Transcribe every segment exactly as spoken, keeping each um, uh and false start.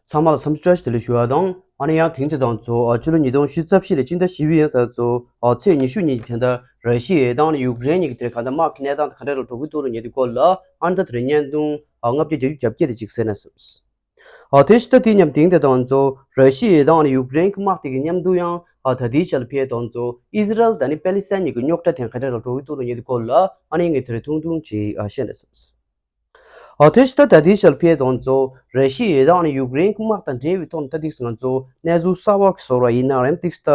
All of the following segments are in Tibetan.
ཚང་མ་ལ་འཚམས་འདྲི་བཀྲ་ཤིས་བདེ་ལེགས་ཞུ་བ་དང་། ཨ་ནི་ཡང་དེང་དུས་དང་གཙོ་བོ་ཕྱི་ལོ་ཉིས་སྟོང་ཉི་ཤུ་རྩ་བཞི་ལོའི་སྤྱི་ཟླ་བཞི་པའི་ཡང་དང་གཙོ་བོ་ཚེས་ཉི་ཤུ་ཉིན་གྱི་དེ་འདྲ་ར་ཤི་ཡའི་དང་ཡུཀ་རེན་གཉིས་ཀྱི་དེར་གང་ལྟར་དམག་གི་གནས་སྟངས་དེ་ག་འདྲ་ལ་འགྲོ་གི་འདུག་ལ་ཉེ་དུས་སྐོར་ལ་ཨ་ནི་ད་དེ་རིང་བརྙན་ཐུང་ལྔ་བརྒྱ་བརྒྱད་ཅུ་གྱ་བརྒྱད་དེ་ཅིག་གསན་ན་བསམས། ཨ་དེ་ཕྱི་ཟླ་དེའི་མཉམ་དེང་དེ་དང་གཙོ་བོ་ར་ཤི་ཡའི་དང་ཡུཀ་རེན་གྱི་དམག་དེ་གི་མཉམ་དུ་ཡང་ཨ་ད་ལྟའི་ཆར་ལ་ཕེབས་དང་གཙོ་བོ་ཨི་ཟི་རལ་དང་ནི་པེ་ལི་སི་ཐན་གཉིས་ཀྱི་རྙོག་དྲ་དེ་ག་འདྲ་ལ་འགྲོ་གི་འདུག་ལ་ཉེ་དུས་སྐོར་ལ་ཨ་ནི་ངས་དེ་རིང་ཐུང་ཐུང་ཅིག་ཨ་བཤད་ན་བསམས། ཨ་དེ་ཕྱི་ཟླ་ད་ལྟའི་ཆར་ལ་ཕེབས་དང་གཙོ་བོ་ར་ཤི་ཡའི་དང་ནི་ཡུཀ་རེན་གྱི་དམག་དང་འབྲེལ་བའི་ཐོག་ནས་ད་ཏིག་ང་ཚོ་གནས་ཚུལ་གསར་པ་ཞིག་བཟོ་ར་ཡིན་ན་རེམ་ཏིག་ད་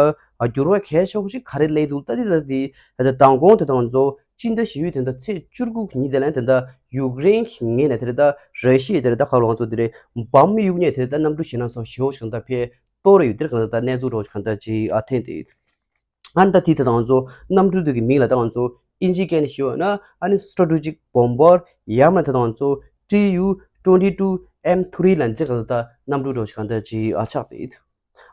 འགྱུར་བ་གལ་ཆེ་བོ་ཞིག་ག་རེ་སླེབས་འདུག་ད་ཏིག་ད་ཏིག་ད་མདང་དགོང་དེ་དང་གཙོ་བོ་སྤྱི་ཟླ་བཞི་པའི་དེ་འདྲ་ཚེས་བཅུ་དགུ་གི་ཉིན་དེ་ལ་དེ་འདྲ་ཡུཀ་རེན་གྱི་ངོས་ནས་དེ་འདྲ་ད་ར་ཤི་ཡའི་དེ་འདྲ་ད་ག་རེ་ང་ཚོ་དེ་འདྲ་བམ་གཡུག་མཁན་དེ་འདྲ་ད་གནམ་གྲུ་ཞེད་སྣང་ཚ་བོ་ཞེ་པོ་ཞིག་གང་ལྟར་ཕེབས་གཏོར་རེ་ཡོད་དེ་གང་ལྟར་ད་གནས་ཚུལ་འདྲ་བོ་ཞིག་གང་ལྟར་ཅིག་ཨ་ཐོན་ཏེ་ཡོད། ཨ་ནི་ད་དེ་དེ་དང་ང་ཚོ་གནམ་གྲུ་དེ་གི་མིང་ལ་ད་ང་ཚོ་ཨིན་ཇིའི་སྐད་ནས་ཞུ་བ་ན་ཨ་ནི་སི་ཊེ་ཊེ་ཇིག་བོམ་བར་ཡང་མིན་ད་ང་ཚོ་ཊི་ཡུ་ཊུ་ཝེན་ཊི་ཊུ་ཨེམ་ཐི་རི་ལབ་འདི་ག་ད་གནམ་གྲུ་འདྲ་བོ་ཞིག་གང་ལྟར་ཅིག་ཨ་ཆགས་ཏེ་ཡོད།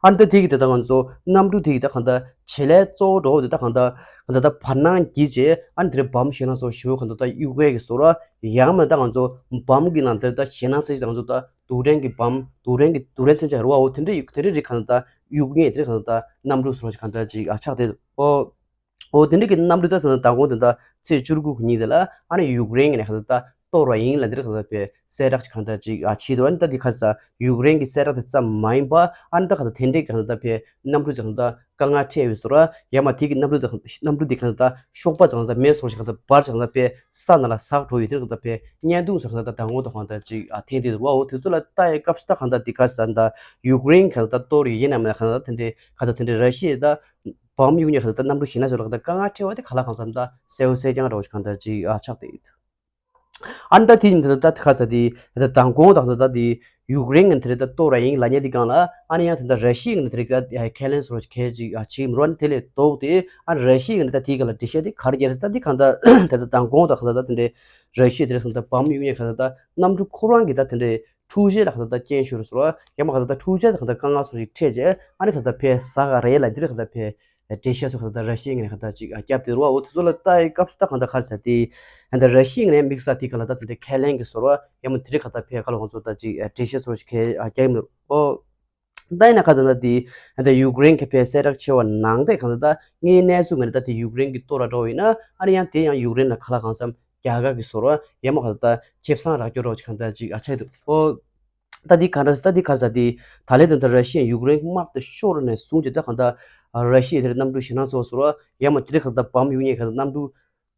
ཨ་ནི་ད་དེ་གི་དེ་ད་ང་ཚོ་གནམ་གྲུ་དེ་གི་ད་གང་ལྟར་བྱེད་ལས་གཙོ་བོ་འདྲ་བོ་དེ་ད་གང་ལྟར་གང་ལྟར་ད་བར་སྣང་བརྒྱུད་བྱས་ཨ་ནི་དེ་རིང་བམ་ཞེད་སྣང་ཚ་བོ་ཞེ་པོ་གང་ལྟར་ད་གཡུག་མཁན་གྱི་བཟོ་འདྲ་ཡང་མིན་ད་ང་ཚོ་བམ་གི་ནང་དེ་ད་ཞེད་སྣང་ཚ་ཅིག་ད་ང་ཚོ་ད་རྡུལ་ཕྲན་གྱི་བམ་རྡུལ་ཕྲན་གྱི་རྡུལ་ཕྲན་མཚོན་ཆ་རེད་བ། འོ་དེ་འདྲ་ཡོད་དེ་འདྲ་རིགས་གང་ལྟར་གཡུག་མཁན་དེ་གང་ལྟར་གནམ་གྲུ་བཟོ་འདྲ་ཞིག་གང་ལྟར་ཅིག་ཨ་ཆགས་ཏེ་ཨོ། ཨོ་དེ་འདྲ་གི་གནམ་གྲུ་ད་ད་དང་གོང་དེ་འདྲ་ཚེས་བཅུ་དགུ་གི་ཉིན་དེ་ལ་ཨ་ནི་ཡུཀ་རེན་གྱི་ནས་གང་ལྟར་གཏོར་བ་ཡིན་ལབ་འདི་གང་ལྟར་པའི་གསལ་བསྒྲགས་ཅིག་གང་ལྟར་ཅིག་ཨ་བྱས་འདུག་ཨ་ནི་ད་འདི་ག་རེ་ཟེར་ཡུཀ་རེན་གྱི་གསལ་བསྒྲགས་དེ་ཙམ་མ་ཡིན་པ་ཨ་ནི་ད་གང་ལྟར་དེ་འདྲའི་གང་ལྟར་པའི་གནམ་གྲུ་དེ་གང་ལྟར་དཀའ་ངལ་འཕྲད་ཡོད་ཟེར་བ། ཡང་མ་དེ་གི་གནམ་གྲུ་དེ་གནམ་གྲུ་དེ་གང་ལྟར་གཤོག་པ་དེ་གང་ལྟར་མེད་སོང་ཞིག་གང་ལྟར་འབར་ཞིག་གང་ལྟར་པའི་ས་ནང་ལ་ཟགས་འགྲོ་ཡོད་དེ་གང་ལྟར་པའི་བརྙན་ཐུང་ཟེར་གང་ལྟར་ད་དང་གོང་དུ་གང་ལྟར་ཅིག་ཨ་ཐེངས་དེ་རུ་བ། འོ་དེ་ཚོ་ལ་ལྟ་ཡི་སྐབས་སུ་ད་གང་ལྟར་འདི་ག་ཟེར་ད་ཡུཀ་རེན་གང་ལྟར་གཏོར་ཡོད་ཡིན་ནམ་ན་གང་ལྟར་དེ་འདྲའི་གང་ལྟར་དེ་འདྲའི་ར་ཤི་ཡའི་ད་བམ་གཡུག་མཁན་གང་ལྟར་གནམ་གྲུ་ཞེད་སྣང་ཚ་བོ་ལ་གང་ལྟར་དཀའ་ངལ་འཕྲད་པ་དེ་ག་ལ་གང་འཚམ་ད་གསལ་བོ་གསལ་རྐྱང་འདྲ་བོ་ཞིག་གང་ལྟར་ཅིག་ཨ་ཆགས་བསྡད་ཡོད། ཨ་ནི་ད་དེ་ཡིན་ད་ད་ག་ཚ་དེ་ད་དང་གོང་དང་ད་ད་དེ་ཡུཀ་རེན་གྱི་དེ་རེད་ད་གཏོར་བ་ཡིན་ལབ་མཁན་དེ་སྒང་ལ་ཨ་ནི་ཡང་དེ་ད་ར་ཤི་ཡའི་དེ་རེད་ད་ཁས་ལེན་སོར་གལ་ཅིག་ཨ་ཆིག་མི་རོ་ནི་དེ་ལས་ལྡོག་སྟེ་ཨ་ར་ཤི་ཡའི་ད་དེའི་སྒང་ལ་འགྲེལ་བཤད་དེ་ག་རེ་རྒྱག་རེད་ད་དེ་གང་ལྟར་ད་ད་དང་གོང་དང་གང་ལྟར་ད་དེ་འདྲའི་ར་ཤི་ཡའི་དེ་རེད་ད་བམ་གཡུག་མཁན་གང་ལྟར་ད་གནམ་གྲུ་ཁོ་རང་གི་ད་དེ་འདྲའི་འཕྲུལ་ཆས་ལ་གང་ལྟར་ད་རྐྱེན་ཤོར་སོང་ཡང་མ་གང་ལྟར་ད་འཕྲུལ་ཆས་ད་གང་ལྟར་དཀའ་ངལ་སོགས་ཤིག་འཕྲད་རྗེས་ཨ་ནི་གང་ལྟར་ཕར་ཟ་ག་རེད་ལ་འདིར་གང་ལྟར་ཕར་འགྲེལ་བཤད་སོགས་གང་ལྟར་ར་ཤི་ཡའི་ངོས་ནས་གང་ལྟར་ཅིག་བརྒྱབ་སྟེ་རོ། འོ་དེ་ཚོ་ལ་ལྟ་ཡི་སྐབས་སུ་ད་གང་ལྟར་ག་རེ་ཟེར་ཏེ་གང་ལྟར་ར་ཤི་ཡའི་ངོས་ནས་དམིགས་བསལ་དེ་གང་ལ་ད་དེ་འདྲའི་ཁས་ལེན་གྱི་སོར་ཡང་མ་དེ་རིགས་གང་ལྟར་ཕར་ག་ལ་ང་ཚོ་ད་ཅིག་འགྲེལ་བཤད་སོགས་ཤིག་བརྒྱབ་ཡོད་མི་རོ། ཨོ། ད་ཡིན་ན་ག་ཚོད་ན་དེ་ད་ཡུཀ་རེན་གྱི་ཕའི་གསལ་བསྒྲགས་བྱས་པ་ནང་དེ་གང་ལྟར་ད་ངའི་གནས་ཚུལ་ངོས་ནས་ད་དེ་ཡུཀ་རེན་གྱི་གཏོར་ར་འགྲོ་བ་ཡིན་ན་ཨ་ནི་ཡང་དེ་ཡང་ཡུཀ་རེན་ལ་ག་ལ་གང་འཚམ་རྒྱ་གར་གྱི་ཟོར་བ་ཡང་མ་ག་ཚོད་ད་ཁེ་བཟང་རག་སྐྱོར་རོགས་ཅིག་གང་ལྟར་ཅིག་ཨ་ཆགས་འདུག་ཨོ། ད་དེ་ག་འདྲ་ད་དེ་ག་ཚ་དེ་ད་ལས་དེ་ད་ར་ཤི་ཡའི་ཡུཀ་རེན་དམག་དེ་ཤོར་ནས་བཟུང་སྟེ་ད་གང་ལྟར་ར་ཤི་ཡའི་དེར་གནམ་གྲུ་ཞེད་སྣང་ཚ་བོ་ཟོར་བ་ཡང་མ་དེ་རིགས་གང་ལྟར་བམ་གཡུག་མཁན་གང་ལྟར་གནམ་གྲུ་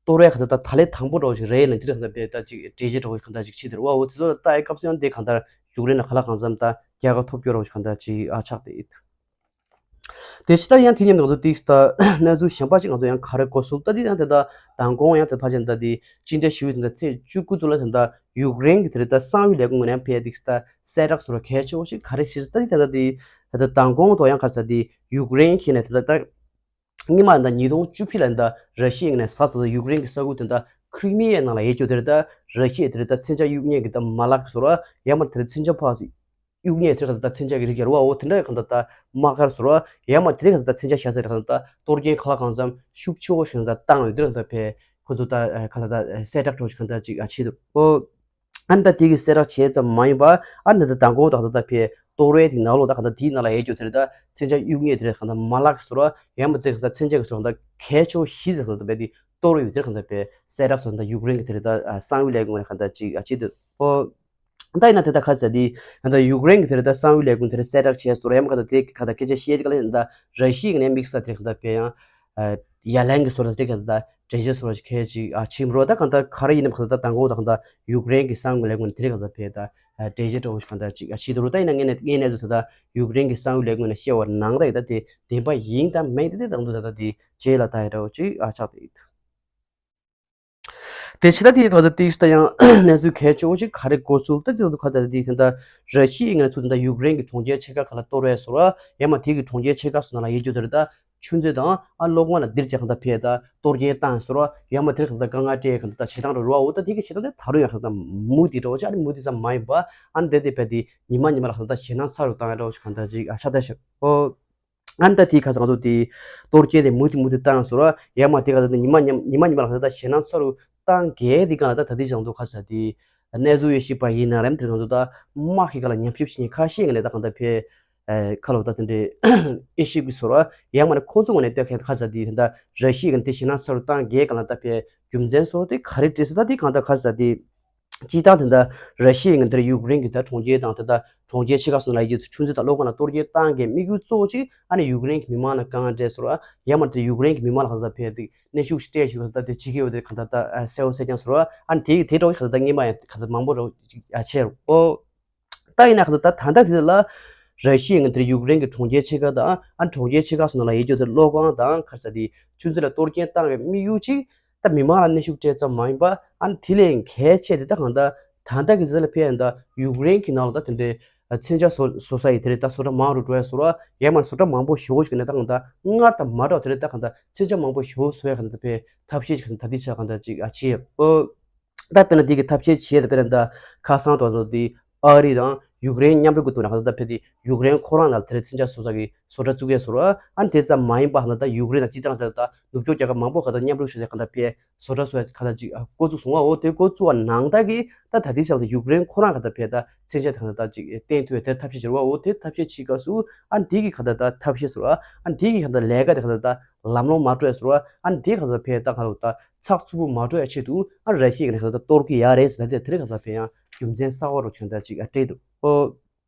གཏོར་བའི་གང་ལྟར་ད་ད་ལས་དང་པོ་འདྲ་བོ་ཞིག་རེད་ལ་འདི་རེད་གང་ལྟར་པའི་ད་ཅིག་འགྲེལ་བཤད་འདྲ་བོ་ཞིག་གང་ལྟར་ཅིག་བྱེད་དེ་རེད་བ། འོ་དེ་ཚོ་ལ་ལྟ་ཡི་སྐབས་སུ་ཡང་འདི་གང་ལྟར་ཡུཀ་རེན་ལ་ག་ལ་གང་འཚམ་ད་རྒྱལ་ཁ་ཐོབ་སྐྱོར་རོགས་ཞིག་གང་ལྟར་ཅིག་ཨ་ཆགས་ཏེ་ཡོད། དེ་ཕྱི་ད་ཡང་དེ་མཉམ་དུ་ང་ཚོ་ཏིག་ད་གནས་ཚུལ་གཞན་པ་ཅིག་ང་ཚོ་ཡང་ག་རེ་གོ་སོང་ད་འདི་ཡང་དེ་ད་མདང་དགོང་ཡང་དེ་ཕལ་ཆེར་ད་འདི་སྤྱི་ཟླ་བཞི་པའི་དེ་ད་ཚེས་བཅུ་དགུ་ཚོ་ལ་དེ་ད་ཡུཀ་རེན་གྱི་དེ་རེད་ད་གསང་བའི་ལས་ཁུངས་ནས་ཕེབས་ཏིག་ད་གསལ་བསྒྲགས་སོགས་གལ་ཆེ་བོ་ཞིག་ག་རེ་ཞིག་ད་འདི་དེ་ད་འདི་དེ་ད་མདང་དགོང་དུ་ཡང་ག་ཚ་འདི་ཡུཀ་རེན་གྱི་ནས་དེ་ད་ད། སྔོན་མ་ད་ཉིས་སྟོང་བཅུ་བཞི་ལ་ད་ར་ཤི་ཡའི་ནས་ཟ་ཟ་ད་ཡུཀ་རེན་གྱི་ས་ཁུལ་དེ་ད་ཁྲི་མི་ཡའི་ནང་ལ་ཡོད་རྒྱུ་དེར་ད་ར་ཤི་ཡའི་དེར་ད་མཚོན་ཆ་གཡུག་མཁན་གྱི་ད་མ་ལག་གི་ཟོར་བ་ཡང་མ་དེར་མཚོན་ཆ་ཕག་གཡུག་མཁན་དེར་གང་ད་མཚོན་ཆ་གི་རིགས་ཡར་བ་འོ་དེ་འདྲ་གང་ད་ད་དམག་སྒར་ཟོར་བ་ཡང་མ་དེར་གང་ད་མཚོན་ཆ་བཞག་ས་རེད་གང་ད་གཏོར་སྐྱོན་ག་ལ་གང་འཚམ་ཤུགས་ཆེ་བོ་ཞིག་གང་ད་བཏང་ཡོད་དེར་གང་ད་ཕེ་ཁོ་ཚོ་ད་ག་ལ་ད་གསལ་བསྒྲགས་འགྲོ་ཞིག་གང་ད་ཅིག་ཨ་ཆེད་དུ་ཨོ། ཨ་ནི་ད་དེ་གི་གསལ་བསྒྲགས་བྱས་ཙམ་མ་ཡིན་པ་ཨ་ནི་ད་མདང་དགོང་དང་ད་ད་ཕེ་གཏོར་བའི་དེ་ནང་ལོགས་ད་ག་ད་དེའི་ནང་ལ་ཡོད་རྒྱུ་དེ་རེད་ད་མཚོན་ཆ་གཡུག་མཁན་དེ་རེད་གང་ད་མ་ལག་གི་ཟོར་བ་ཡང་མ་དེ་གང་ད་མཚོན་ཆ་གི་ཟོར་ད་གལ་ཆེ་བོ་ཞིག་ཟེར་གང་ད་ཕེ་དེ་གཏོར་ཡོད་དེ་གང་ད་ཕེ་གསལ་བསྒྲགས་ཟོར་ད་ཡུཀ་རེན་གི་དེ་རེད་ད་གསང་བའི་ལས་ཁུངས་ནས་གང་ད་ཅིག་ཨ་ཅིག་དེ་ཨོ། ད་ཡིན་ན་དེ་ད་ག་ཚ་དེ་ད་ཡུཀ་རེན་གི་དེ་རེད་ད་གསང་བའི་ལས་ཁུངས་དེ་རེད་གསལ་བསྒྲགས་བྱས་ཟོར་ཡང་མ་གང་ད་དེ་གང་ད་སྐད་ཆ་བཤད་དེ་ག་ལ་ཡིན་ད་ར་ཤི་ཡའི་ནས་དམིགས་བསལ་དེ་གང་ད་ཕེ་ཡང་། ཡ་ལན་གྱི་སོར་དེ་ག་ད་འགྲེལ་བཤད་སོར་གལ་ཆེ་ཨ་ཆེམ་རོ་ད་གང་ལྟར་ག་རེ་ཡིན་ནམ་གང་ལྟར་ད་མདང་དགོང་ད་གང་ལྟར་ཡུཀ་རེན་གྱི་གསང་བའི་ལས་ཁུངས་དེ་རེད་གང་ལྟར་ཕེ་ད་འགྲེལ་བཤད་འདྲ་བོ་ཞིག་གང་ལྟར་ཅིག་ཨ་ཆེད་དུ་རུ་ད་ཡིན་ན་ངས་ནས་ངས་ནས་ཚོ་ད་ད་ཡུཀ་རེན་གྱི་གསང་བའི་ལས་ཁུངས་ནས་བཤད་པ་ནང་ད་ཡི་ད་དེ་བདེན་པ་ཡིན་དང་མིན་དེ་དེ་དང་དུ་ད་ད་དེ་རྗེས་ལ་ད་ཡི་འདྲ་བོ་ཅིག་ཨ་ཆགས་དེ་ཡིན། དེ་ཕྱི་ད་དེ་གང་ལྟར་ཏིག་ད་ཡང་གནས་ཚུལ་གལ་ཆེ་བོ་ཅིག་ག་རེ་གོ་ཚུལ་ད་དེ་དང་དུ་ག་ད་དེ་དེ་ད་ར་ཤི་ཡའི་ངས་ཚུལ་དེ་ད་ཡུཀ་རེན་གྱི་གྲོང་ཁྱེར་ཆེ་ཁག་ག་ལ་གཏོར་བས་སོར་ཡང་མ་དེ་གི་གྲོང་ཁྱེར་ཆེ་ཁག་སོ་ན་ལ་ཡོད་རྒྱུ་དེ་རེད་ད། ཆུ་མཛོད་དང་ཨ་གློག་མ་ལ་འདིར་བྱས་གང་ལྟར་ཕེ་ད་གཏོར་སྐྱོན་བཏང་སོར་ཡང་མ་དེར་གང་ལྟར་དཀའ་ངལ་སྤྲད་གང་ལྟར་བྱེད་སྟངས་རུ་རུ་འོ་ད་དེ་གི་བྱེད་སྟངས་དེ་ད་རུང་ཡང་གང་ལྟར་མུ་མཐུད་འགྲོ་ཆ་ཨ་ནི་མུ་མཐུད་ཙམ་མ་ཡིན་པ་ཨ་ནི་དེ་དེ་ཕེ་དེ་ཉི་མ་ཉི་མ་ལ་གང་ལྟར་ཞེད་སྣང་ཚ་རུ་བཏང་ཡ་འདྲ་བོ་ཞིག་གང་ལྟར་ཅིག་ཨ་ཤ་ད་ཤག་ཨོ། ཨ་ནི་ད་དེ་ག་ཚ་ང་ཚོ་དེ་གཏོར་སྐྱོན་དེ་མུ་མཐུད་མུ་མཐུད་བཏང་སོར་ཡང་མ་དེ་ག་ཚ་དེ་ཉི་མ་ཉི་མ་ཉི་མ་ལ་གང་ལྟར་ཞེད་སྣང་ཚ་རུ་བཏང་གལ་དེ་གང་ལ་ད་ད་དེ་ཅང་དུ་ག་ཚ་དེ། གནས་ཚུལ་ཡོད་ཤེས་པ་ཡིན་ན་རེམ་དེ་གང་ཚོ་ད་དམག་གི་སྒང་ལ་ཉམས་ཞིབ་བྱེད་མཁན་ཁ་ཤས་ཀྱི་ལས་ད་གང་ད་ཕེ་ཁ་ལོ་ད་དེ་འདྲའི་ཨེ་ཤི་གི་སོ་ར་ཡང་མ་ནས་ཁོ་ཚོ་ངོས་ནས་ལྟོས་མཁན་ཁ་ཚ་དེ་ད་ར་ཤི་ཡ་གི་དེ་ཞེད་སྣང་ཚ་རུ་བཏང་རྒྱུའི་སྒང་ལ་ད་ཕེ་རྒྱུ་མཚན་སོ་དེ་ག་རེ་བྲིས་སོ་ད་དེ་གང་ད་ཁ་ཚ་དེ། སྤྱིར་བཏང་དེ་འདྲ་ར་ཤི་ཡའི་ངན་དེར་ཡུཀ་རེན་གྱི་ད་གྲོང་ཁྱེར་དང་དེ་འདྲ་གྲོང་ཁྱེར་ཆེ་ཁག་སོགས་ལ་ཡོད་ཆུ་མཛོད་དང་གློག་ཁང་ལ་གཏོར་སྐྱོན་བཏང་གི་དམིགས་ཡུལ་གཙོ་བོ་གཅིག་ཨ་ནི་ཡུཀ་རེན་གྱི་མི་མང་ལ་དཀའ་ངལ་འཕྲད་སོང་ར། ཡང་མ་དེ་ཡུཀ་རེན་གྱི་མི་མང་ལ་གང་ལྟར་ཕེབས་ཏེ་གནོན་ཤུགས་ཤིག་སྤྲད་ཞུ་ད་དེ་བྱེད་ཀྱི་ཡོད་དེ་གང་ལྟར་ད་གསལ་བོ་གསལ་རྐྱང་སོང་ར། ཨ་ནི་དེ་དེ་འདྲ་བོ་གང་ལྟར་ད་སྔོན་མ་ཡང་གང་ལྟར་མང་པོ་ར་བྱས་རོ། ད་ཡིན་ན་གང་ལྟར་ད་ད་ལྟ་དེ་ལ་ར་ཤི་ཡའི་ངན་དེར་ཡུཀ་རེན་གྱི་གྲོང་ཁྱེར་ཆེ་ཁག་དང་ཨ་ནི་གྲོང་ཁྱེར་ཆེ་ཁག་སོགས་ནང་ལ་ཡོད་རྒྱུ་དེ་གློག་ཁང་དང་ཁ་ས་དེ་ཆུ་མཛོད་ལ་གཏོར་སྐྱོན་བཏང་བའི་དམིགས་ཡུལ་གཅིག་ད་མི་མང་ལ་གནོན་ཤུགས་སྤྲད་ཙམ་མ་ཡིན་པ། ཨ་ནི་དེ་ལས་གལ་ཆེ་དེ་ད་གང་ལྟར་ད་ལྟ་གི་ཟེར་ལ་ཕེབས་ཡ་ད་ཡུཀ་རེན་གྱི་ནང་ལ་ད་དེ་འདྲའི་མཚོན་ཆ་བཟོ་བཟོ་ས་ཡི་དེ་རེད། ད་བཟོ་གྲྭ་མང་རུ་འགྲོ་ཡ་བཟོ་ར་ཡང་མ་བཟོ་གྲྭ་མང་པོ་ཞེ་པོ་ཞིག་ནས་ད་གང་ལྟར་སྔར་དང་མ་འདྲ་བ་དེ་རེད། ད་གང་ལྟར་མཚོན་ཆ་མང་པོ་ཞེ་པོ་བཟོ་ཡ་གང་ལྟར་ཕེ་ཐབས་ཤེས་ཀྱི་ད་ལྟའི་ཆ་གང་ལྟར་ཅིག་ཨ་བྱས་ཨོ། ད་དཔེར་ན་འདི་གི་ཐབས་ཤེས་བྱས་ད་དཔེར་ན་ད་ཁ་སང་དང་དང་དེ་ཨ་རི་དང་ཡུཀ་རེན་མཉམ་རུབ་ཀྱི་ཐོག་ནས་གང་ལྟར་ད་ཕེ་དེ་ཡུཀ་རེན་ཁོ་རང་ལ་དེ་རེད་མཚོན་ཆ་བཟོ་ས་གི་བཟོ་གྲྭ་བཙུགས་ཡ་བཟོ་ར། ཨ་ནི་དེ་ཙམ་མ་ཡིན་པ་ཧ་ན་ད་ཡུཀ་རེན་ལ་སྤྱིར་བཏང་དེ་ད་ནུབ་ཕྱོགས་རྒྱལ་ཁབ་མང་པོ་ག་ད་མཉམ་རུབ་བྱས་ཏེ་ག་ད་ཕེ་བཟོ་གྲྭ་བཟོ་ཡ་ག་ད་ཅིག་འགོ་བཙུགས་སོང་བ། འོ་དེ་འགོ་བཙུགས་པ་ནང་ལྟར་གི་ད་ད་ལྟའི་ཆར་ད་ཡུཀ་རེན་ཁོ་རང་ག་ད་ཕེ་ད་མཚོན་ཆ་དེ་ག་ད་ད་ཅིག་བཏོན་ཐུབ་ཡ་དེ་ཐབས་ཤེས་བྱེད་ར་བ། འོ་དེ་ཐབས་ཤེས་བྱེད་སྐབས་སུ་ཨ་ནི་དེ་གི་ག་ད་ད་ཐབས་ཤེས་བཟོ་ར། ཨ་ནི་དེ་གི་ག་ད་ལས་ཀ་དེ་ག་ད་ད་ལམ་ལྷོང་མ་འགྲོ་ཡ་བཟོ་ར། ཨ་ནི་དེ་ག་ད་ཕེ་ད་ག་ད་ད་ཚགས་ཚུད་པོ་མ་འགྲོ་ཡ་ཆེད་དུ་ཨ་ར་ཤི་ཡ་གི་ནས་ག་ད་གཏོར་གི་ཡ་རེད་ཟེར་ད་དེ་དེ་རིང་ག་ད་ཕེ་ཡང་རྒྱུ་མཚན་གསར་བ་རུ་ཆགས་ད་ཅིག་ཨ་སྤྲད་འདུག་ཨོ།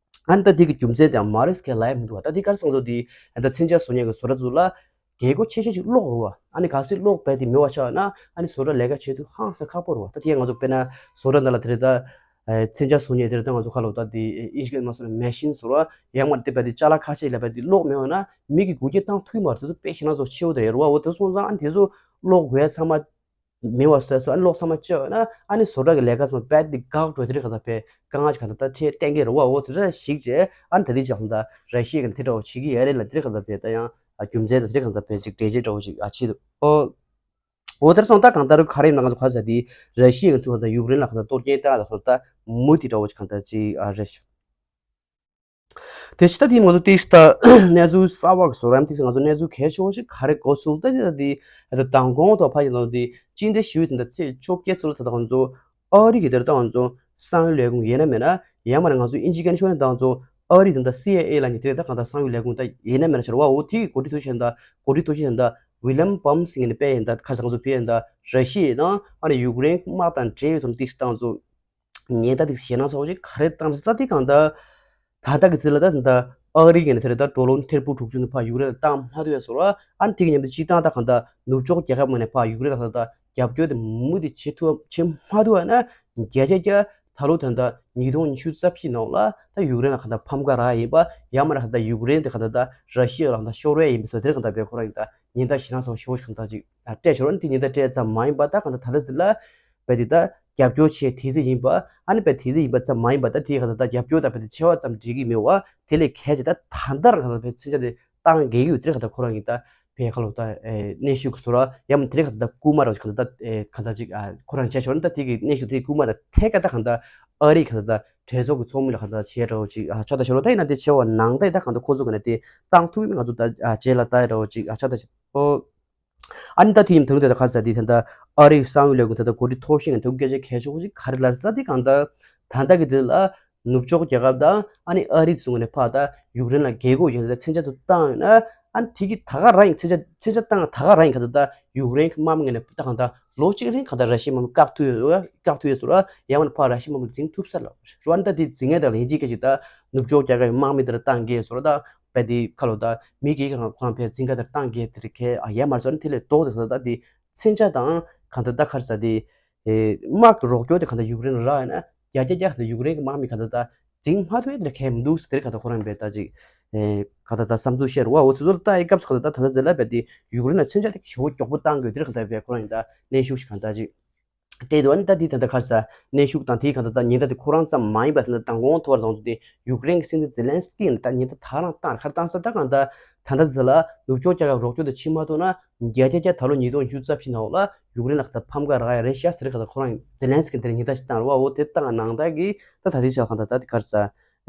ཨ་ནི་ད་དེ་གི་རྒྱུ་མཚན་དེ་ཡང་མ་རེད་ཟེར་ལབ་ཡ་མི་འདུག་བ། ད་དེ་ག་རེ་སོང་ཙང་དེ་ད་མཚོན་ཆ་བཟོ་མཁན་གི་བཟོ་གྲྭ་ཚོ་ལ་རྒྱལ་སྒོ་ཆེ་ཤོས་ཅིག་གློག་རུ་བ། ཨ་ནི་གལ་སྲིད་གློག་རྦད་དེ་མེད་པ་ཆགས་ན་ཨ་ནི་བཟོ་གྲྭ་ལས་ཀ་བྱེད་དུས་ཧང་སང་ཁག་པོ་རུ་བ། ད་དེ་ང་ཚོ་དཔེར་ན་བཟོ་གྲྭ་འདི་ལ་དེ་རེད་ད། མཚོན་ཆ་བཟོ་མཁན་དེ་རེད་ད་ང་ཚོ་ཁ་ལོ་ད་དེ་ཨིན་ཇི་མ་སོང་མེ་ཤིན་བཟོ་ར་ཡང་མ་དེ་རྦད་དེ་ཅ་ལག་ཁ་ཤས་ལ་རྦད་དེ་གློག་མེད་པ་ན་མི་གི་འགུལ་སྐྱོད་བཏང་ཐུབ་མ་རེད། དེ་ཚོ་དཔེ་ཞེད་སྣང་ཚོ་ཆེ་བོ་དེ་རེད་རུ་བ། འོ་དེ་སོང་ཙང་ཨ་ནི་དེ་ཚོ་གློག་དགོས་ཡ་ཚང་མ། མེད་པ་བཟོས་སོང་། ཨ་ནི་གློག་ཚང་མ་བཅད་ཡོད་ན་ཨ་ནི་བཟོ་གྲྭ་གི་ལས་ཀ་ཚང་མ་རྦད་དེ་འགག་འགྲོ་དེ་རིང་ག་ད་ཕེ་དཀའ་ངལ་ཅིག་ག་ད་ད་ཆེ་གཏན་འཁེལ་རེད་བ། འོ་དེ་འདྲ་ཞིག་བྱས་ཨ་ནི་ད་དེ་ཅག་ད་ར་ཤི་ཡ་གི་དེ་འདྲ་བོ་བྱེད་ཀྱི་ཡོད་རེད་ལ་དེ་རིང་ག་ད་ཕེ་ད་ཡང་རྒྱུ་མཚན་དང་དེ་རིང་ག་ད་ཕེ་ཅིག་འགྲེལ་བྱེད་འདྲ་བོ་ཅིག་ཨ་བྱེད་འདུག་ཨོ། འོ་དེར་སོང་ད་གང་ལྟར་ག་རེ་ཡིན་ན་ང་ཚོ་ག་ས་དེ་ར་ཤི་ཡ་གི་ཐུག་ད་ཡུཀ་རེན་ལ་ག་ད་གཏོར་སྐྱོན་བཏང་ད་ག་ད་མུ་མཐུད་འདྲ་བོ་ཅིག་ག་ད་ཅིག་ཨ་རེད། དེ་ཕྱི་ད་དེ་ང་ཚོ་ཏིག་ཏ་གནས་ཚུལ་གསར་བ་གི་བཟོ་རམ་ཏིག་ང་ཚོ་གནས་ཚུལ་གལ་ཆེ་བ་ཞིག་ག་རེ་གོ་ཚུལ་ད་དེ་ད་དེ་མདང་དགོང་ཐོག་ཕ་ཡི་ནང་དེ་ཅི་འདྲ་ཞུས་དེ་འདྲ་ཚེས་བཅོ་བརྒྱད་ཚོ་ལ་ད་ད་ང་ཚོ་ཨ་རི་གི་དེར་ད་ང་ཚོ་གསང་བའི་ལས་ཁུངས་ཡིན་ན་མེད་ན་ཡང་མ་ན་ང་ཚོ་ཨིན་ཇི་སྐད་ནས་ཤོད་ན་ད་ང་ཚོ་ཨ་རི་དེ་འདྲ་སི་ཨའི་ཨེ་ལ་ཉེ་དེ་ད་གང་ད་གསང་བའི་ལས་ཁུངས་ད་ཡིན་ན་མེད་ན་ཆར་བ་འོ་དེ་གི་འགོ་ཁྲིད་ཐུག་ཆེན་ད་འགོ་ཁྲིད་ཐུག་ཆེན་ད་ཝི་ལམ་བམ་སིང་ནས་དཔེ་ཡིན་ད་ཁ་སང་ཚོ་ཕི་ཡིན་ད་ར་ཤི་ཡ་ནང་ཨ་ནི་ཡུཀ་རེན་དམག་དང་འབྲེལ་ཡོད་དུ་ཏིག་ད་ང་ཚོ། ཉེན་བརྡ་དེ་ཞེད་སྣང་ཚ་བོ་ཞིག་ག་རེ་བཏང་རེད་ད་དེ་གང་ལྟར། ད་ལྟ་གི་ཚེ་ལ་ད་ད་ཨ་རི་གི་ནས་དེ་རེད་ད་ཌོ་ལར་ཐེར་འབུམ་དྲུག་ཅུ་ནས་ཕར་ཡུཀ་རེན་ལ་བཏང་མ་ཐུབ་ཡ་བཟོ་ར། ཨ་ནི་དེ་གི་མཉམ་དུ་སྤྱིར་བཏང་ད་གང་ལྟར་ནུབ་ཕྱོགས་རྒྱལ་ཁབ་ངོས་ནས་ཕར་ཡུཀ་རེན་ལ་ད་ལྟ་རྒྱབ་སྐྱོར་དེ་མུ་མཐུད་བྱེད་ཐུབ་བྱེད་མ་ཐུབ་ཡ་ན་བརྒྱ་ཆ་བརྒྱ་ད་ལོ་ད་ལྟ་ཉིས་སྟོང་ཉི་ཤུ་རྩ་བཞི་ནང་ལ་ད་ཡུཀ་རེན་ལ་གང་ལྟར་ཕམ་ཁ་རག་ཡིན་པ་ཡང་མ་ར་གང་ལྟར་ཡུཀ་རེན་དེ་གང་ལྟར་ད་ར་ཤི་ཡ་ལ་གང་ལྟར་ཤོར་བ་ཡིན་པ་བཟོ་དེ་རེད་གང་ལྟར་བས་ཁོ་རང་ཡིན་ད་ཉེན་བརྡ་ཞེད་སྣང་ཚ་བོ་ཞེ་བོ་ཞིག་གང་ལྟར་ཅིག་སྤྲད་ཆོག་ར། ཨ་ནི་དེ་ཉེན་བརྡ་སྤྲད་ཙམ་མ་ཡིན་པ་ད་གང་ལྟར་ད་ལྟ་ཚེ་ལ། བས་དེ་ད་རྒྱབ་སྐྱོར་བྱེད་དེ་ཚེ་ཡིན་པ། ཨ་ནི་བས་དེ་ཚེ་ཡིན་པ་ཙམ་མ་ཡིན་པ་ད་དེའི་ཁ་ད་ད་རྒྱབ་སྐྱོར་དང་བས་དེ་ཆེ་བ་ཙམ་འགྲིག་གི་མེད་བ། དེ་ལས་གལ་ཆེ་ད་ད་ལྟ་རང་ཁ་ད་བས་མཚོན་ཆ་དེ་བཏང་གི་ཡོད་དེ་རེད་ཁ་ད་ཁོ་རང་གི་ད་བས་ཁ་ལོ་ད་གནས་ཤུགས་སུ་ར་ཡང་མ་དེ་རེད་ཁ་ད་ད་རྐུ་མ་ར་ཁ་ད་ད་ཁ་ད་ཅིག་ཁོ་རང་བྱས་ཆོག་ན་ད་དེ་གི་གནས་ཤུགས་དེ་རྐུ་མ་ད་ཐད་ཀ་ད་ཁ་ད་ཨ་རི་ཁ་ད་ད་གྲོས་ཚོགས་ཀྱི་ཚོགས་མི་ལ་ཁ་ད་བྱས་འདྲ་བོ་ཅིག་ཆ་ད་ཤོར་བ་ད་ཡིན་ན་དེ་ཆེ་བ་ནང་ད་ཡིན་ད་གང་ད་ཁོ་ཚོ་གི་ན་དེ་བཏང་ཐུབ་མི་ང་ཚོ་ད་རྗེས་ལ་ད་ཡིན་འདྲ་བོ་ཅིག་ཆ་ད་ཤོར། ཨ་ནི་ད་དེ་ཡིན་དུས་ད་ལྟ་ག་ས་དེ་ད་ལྟ་ཨ་རིའི་གསང་བའི་ལས་ཁུངས་ད་ལྟ་འགོ་ཁྲིད་མཐོ་ཤོས་ཀྱི་ད་སྐད་ཆ་གལ་ཆེ་བོ་ཞིག་ག་རེ་ལབ་ས་དེ་གང་ལྟར་ད་ལྟ་གི་དེ་ལ་ནུབ་ཕྱོགས་རྒྱལ་ཁབ་དང་ཨ་ནི་ཨ་རི་དེ་ཚོ་ནས་ཕར་ད་ཡུཀ་རེན་ལ་རྒྱལ་སྒོ་ཡོད་ད་མཚོན་ཆ་ཚོ་བཏང་ཡོད་ན་ཨ་ནི་དེ་གི་ད་ག་རང་ཡིན་མཚོན་ཆ་མཚོན་ཆ་བཏང་ད་ག་རང་ཡིན་ག་ད་ད་ཡུཀ་རེན་གི་དམག་མི་ངོས་ནས་ད་གང་ལྟར་ལོ་གཅིག་རིང་ག་ད་ར་ཤི་ཡའི་དམག་མི་བཀག་ཐུབ་ཡོད་བཀག་ཐུབ་ཡོད་ཟེར་ར། ཡང་ན་ཕར་ར་ཤི་ཡའི་དམག་མི་འཛིང་ཐུབ་ས་ལ་ར་ཨ་ནི་ད་དེ་འཛིང་ཡ་ད་ལ་ཡིན་གཅིག་སྐད་ཅིག་ད་ནུབ་ཕྱོགས་རྒྱལ་ཁབ་ཀྱི་དམག་མི་དེ་ར་བཏང་གི་ཟེར་ར་ད། བས་དེ་ཁ་ལོ་ད་མི་གིས་ཁོ་རང་ཁོ་རང་ཕའི་འཛིང་ག་དེར་བཏང་གི་དེར་ཁའི་ཨ་ཡ་མར་སོ་ནི་དེ་ལས་ལྡོག་དེ་ས་ད་དེ་མཚོན་ཆ་དང་གང་ལྟར་ད་ཁར་ས་དེ་དམག་གི་རོགས་སྐྱོར་དེ་གང་ལྟར་ཡུཀ་རེན་རག་ཡོད་ན་བརྒྱ་ཆ་བརྒྱ་གང་ལྟར་ཡུཀ་རེན་གྱི་དམག་མི་གང་ལྟར་ད་འཛིང་མ་ཐུབ་ཡ་དེ་ལས་ཁའི་མི་འདུག་ཟེར་དེར་གང་ལྟར་ཁོ་རང་བས་ད་ཅིག་གང་ལྟར་ད་བསམ་ཚུལ་བཤད་རུ་བ་འོ་ཚོ་ཚོར་ད་ཨེ་སྐབས་སུ་གང་ལྟར་ད་ད་ལྟ་ཟེར་ལ་བས་དེ་ཡུཀ་རེན་ལ་མཚོན་ཆ་དེ་ཞེ་པོ་མགྱོགས་པོ་བཏང་དགོས་དེར་གང་ལྟར་བས་ཁོ་རང་ཡིན་ད་གནོན་ཤུགས་ཤིག་གང་ལྟར་ཅིག་སྤྲད་འདུག་ཨ་ནི་ད་དེའི་ད་ལྟ་ཁར་ས་གནོན་ཤུགས་དང་དེའི་གང་ལྟ་ད་ཉེན་བརྡ་དེ་ཁོ་རང་ཙམ་མ་ཡིན་པ་ད་ལྟ་མདང་དགོང་ཐོག་ལ་དང་དེ་ཡུཀ་རེན་གྱི་སྲིད་འཛིན་ཛེ་ལན་སི་ཀི་ཡིས་ད་ཉེན་བརྡ་ད་རང་བཏང་ཁར་བཏང་ས་ད་གང་ལྟ་ད་ལྟ་ཟེར་ལ་ནུབ་ཕྱོགས་རྒྱལ་ཁབ་རོགས་སྐྱོར་དེ་བྱེད་མ་ཐུབ་ན་བརྒྱ་ཆ་བརྒྱ་ད་ལོ་ཉིས་སྟོང་ཉི་ཤུ་རྩ་བཞི་ནང་ལ་ཡུཀ་རེན་ལ་གང་ལྟ་ཕམ་ཁ་རག་ཡ་རེད་ཤག་ཟེར་གང་ལྟ་ཁོ་རང་ཛེ་ལན་སི་ཀི་དེར་ཉེན་བརྡ་ཞིག་བཏང་རེད་བ། འོ་དེ་བཏང་ནང་ལྟར་གྱི་ད་ད་དེ་ཆ་གང་ལྟ་ད་དེ་ཁར་ས་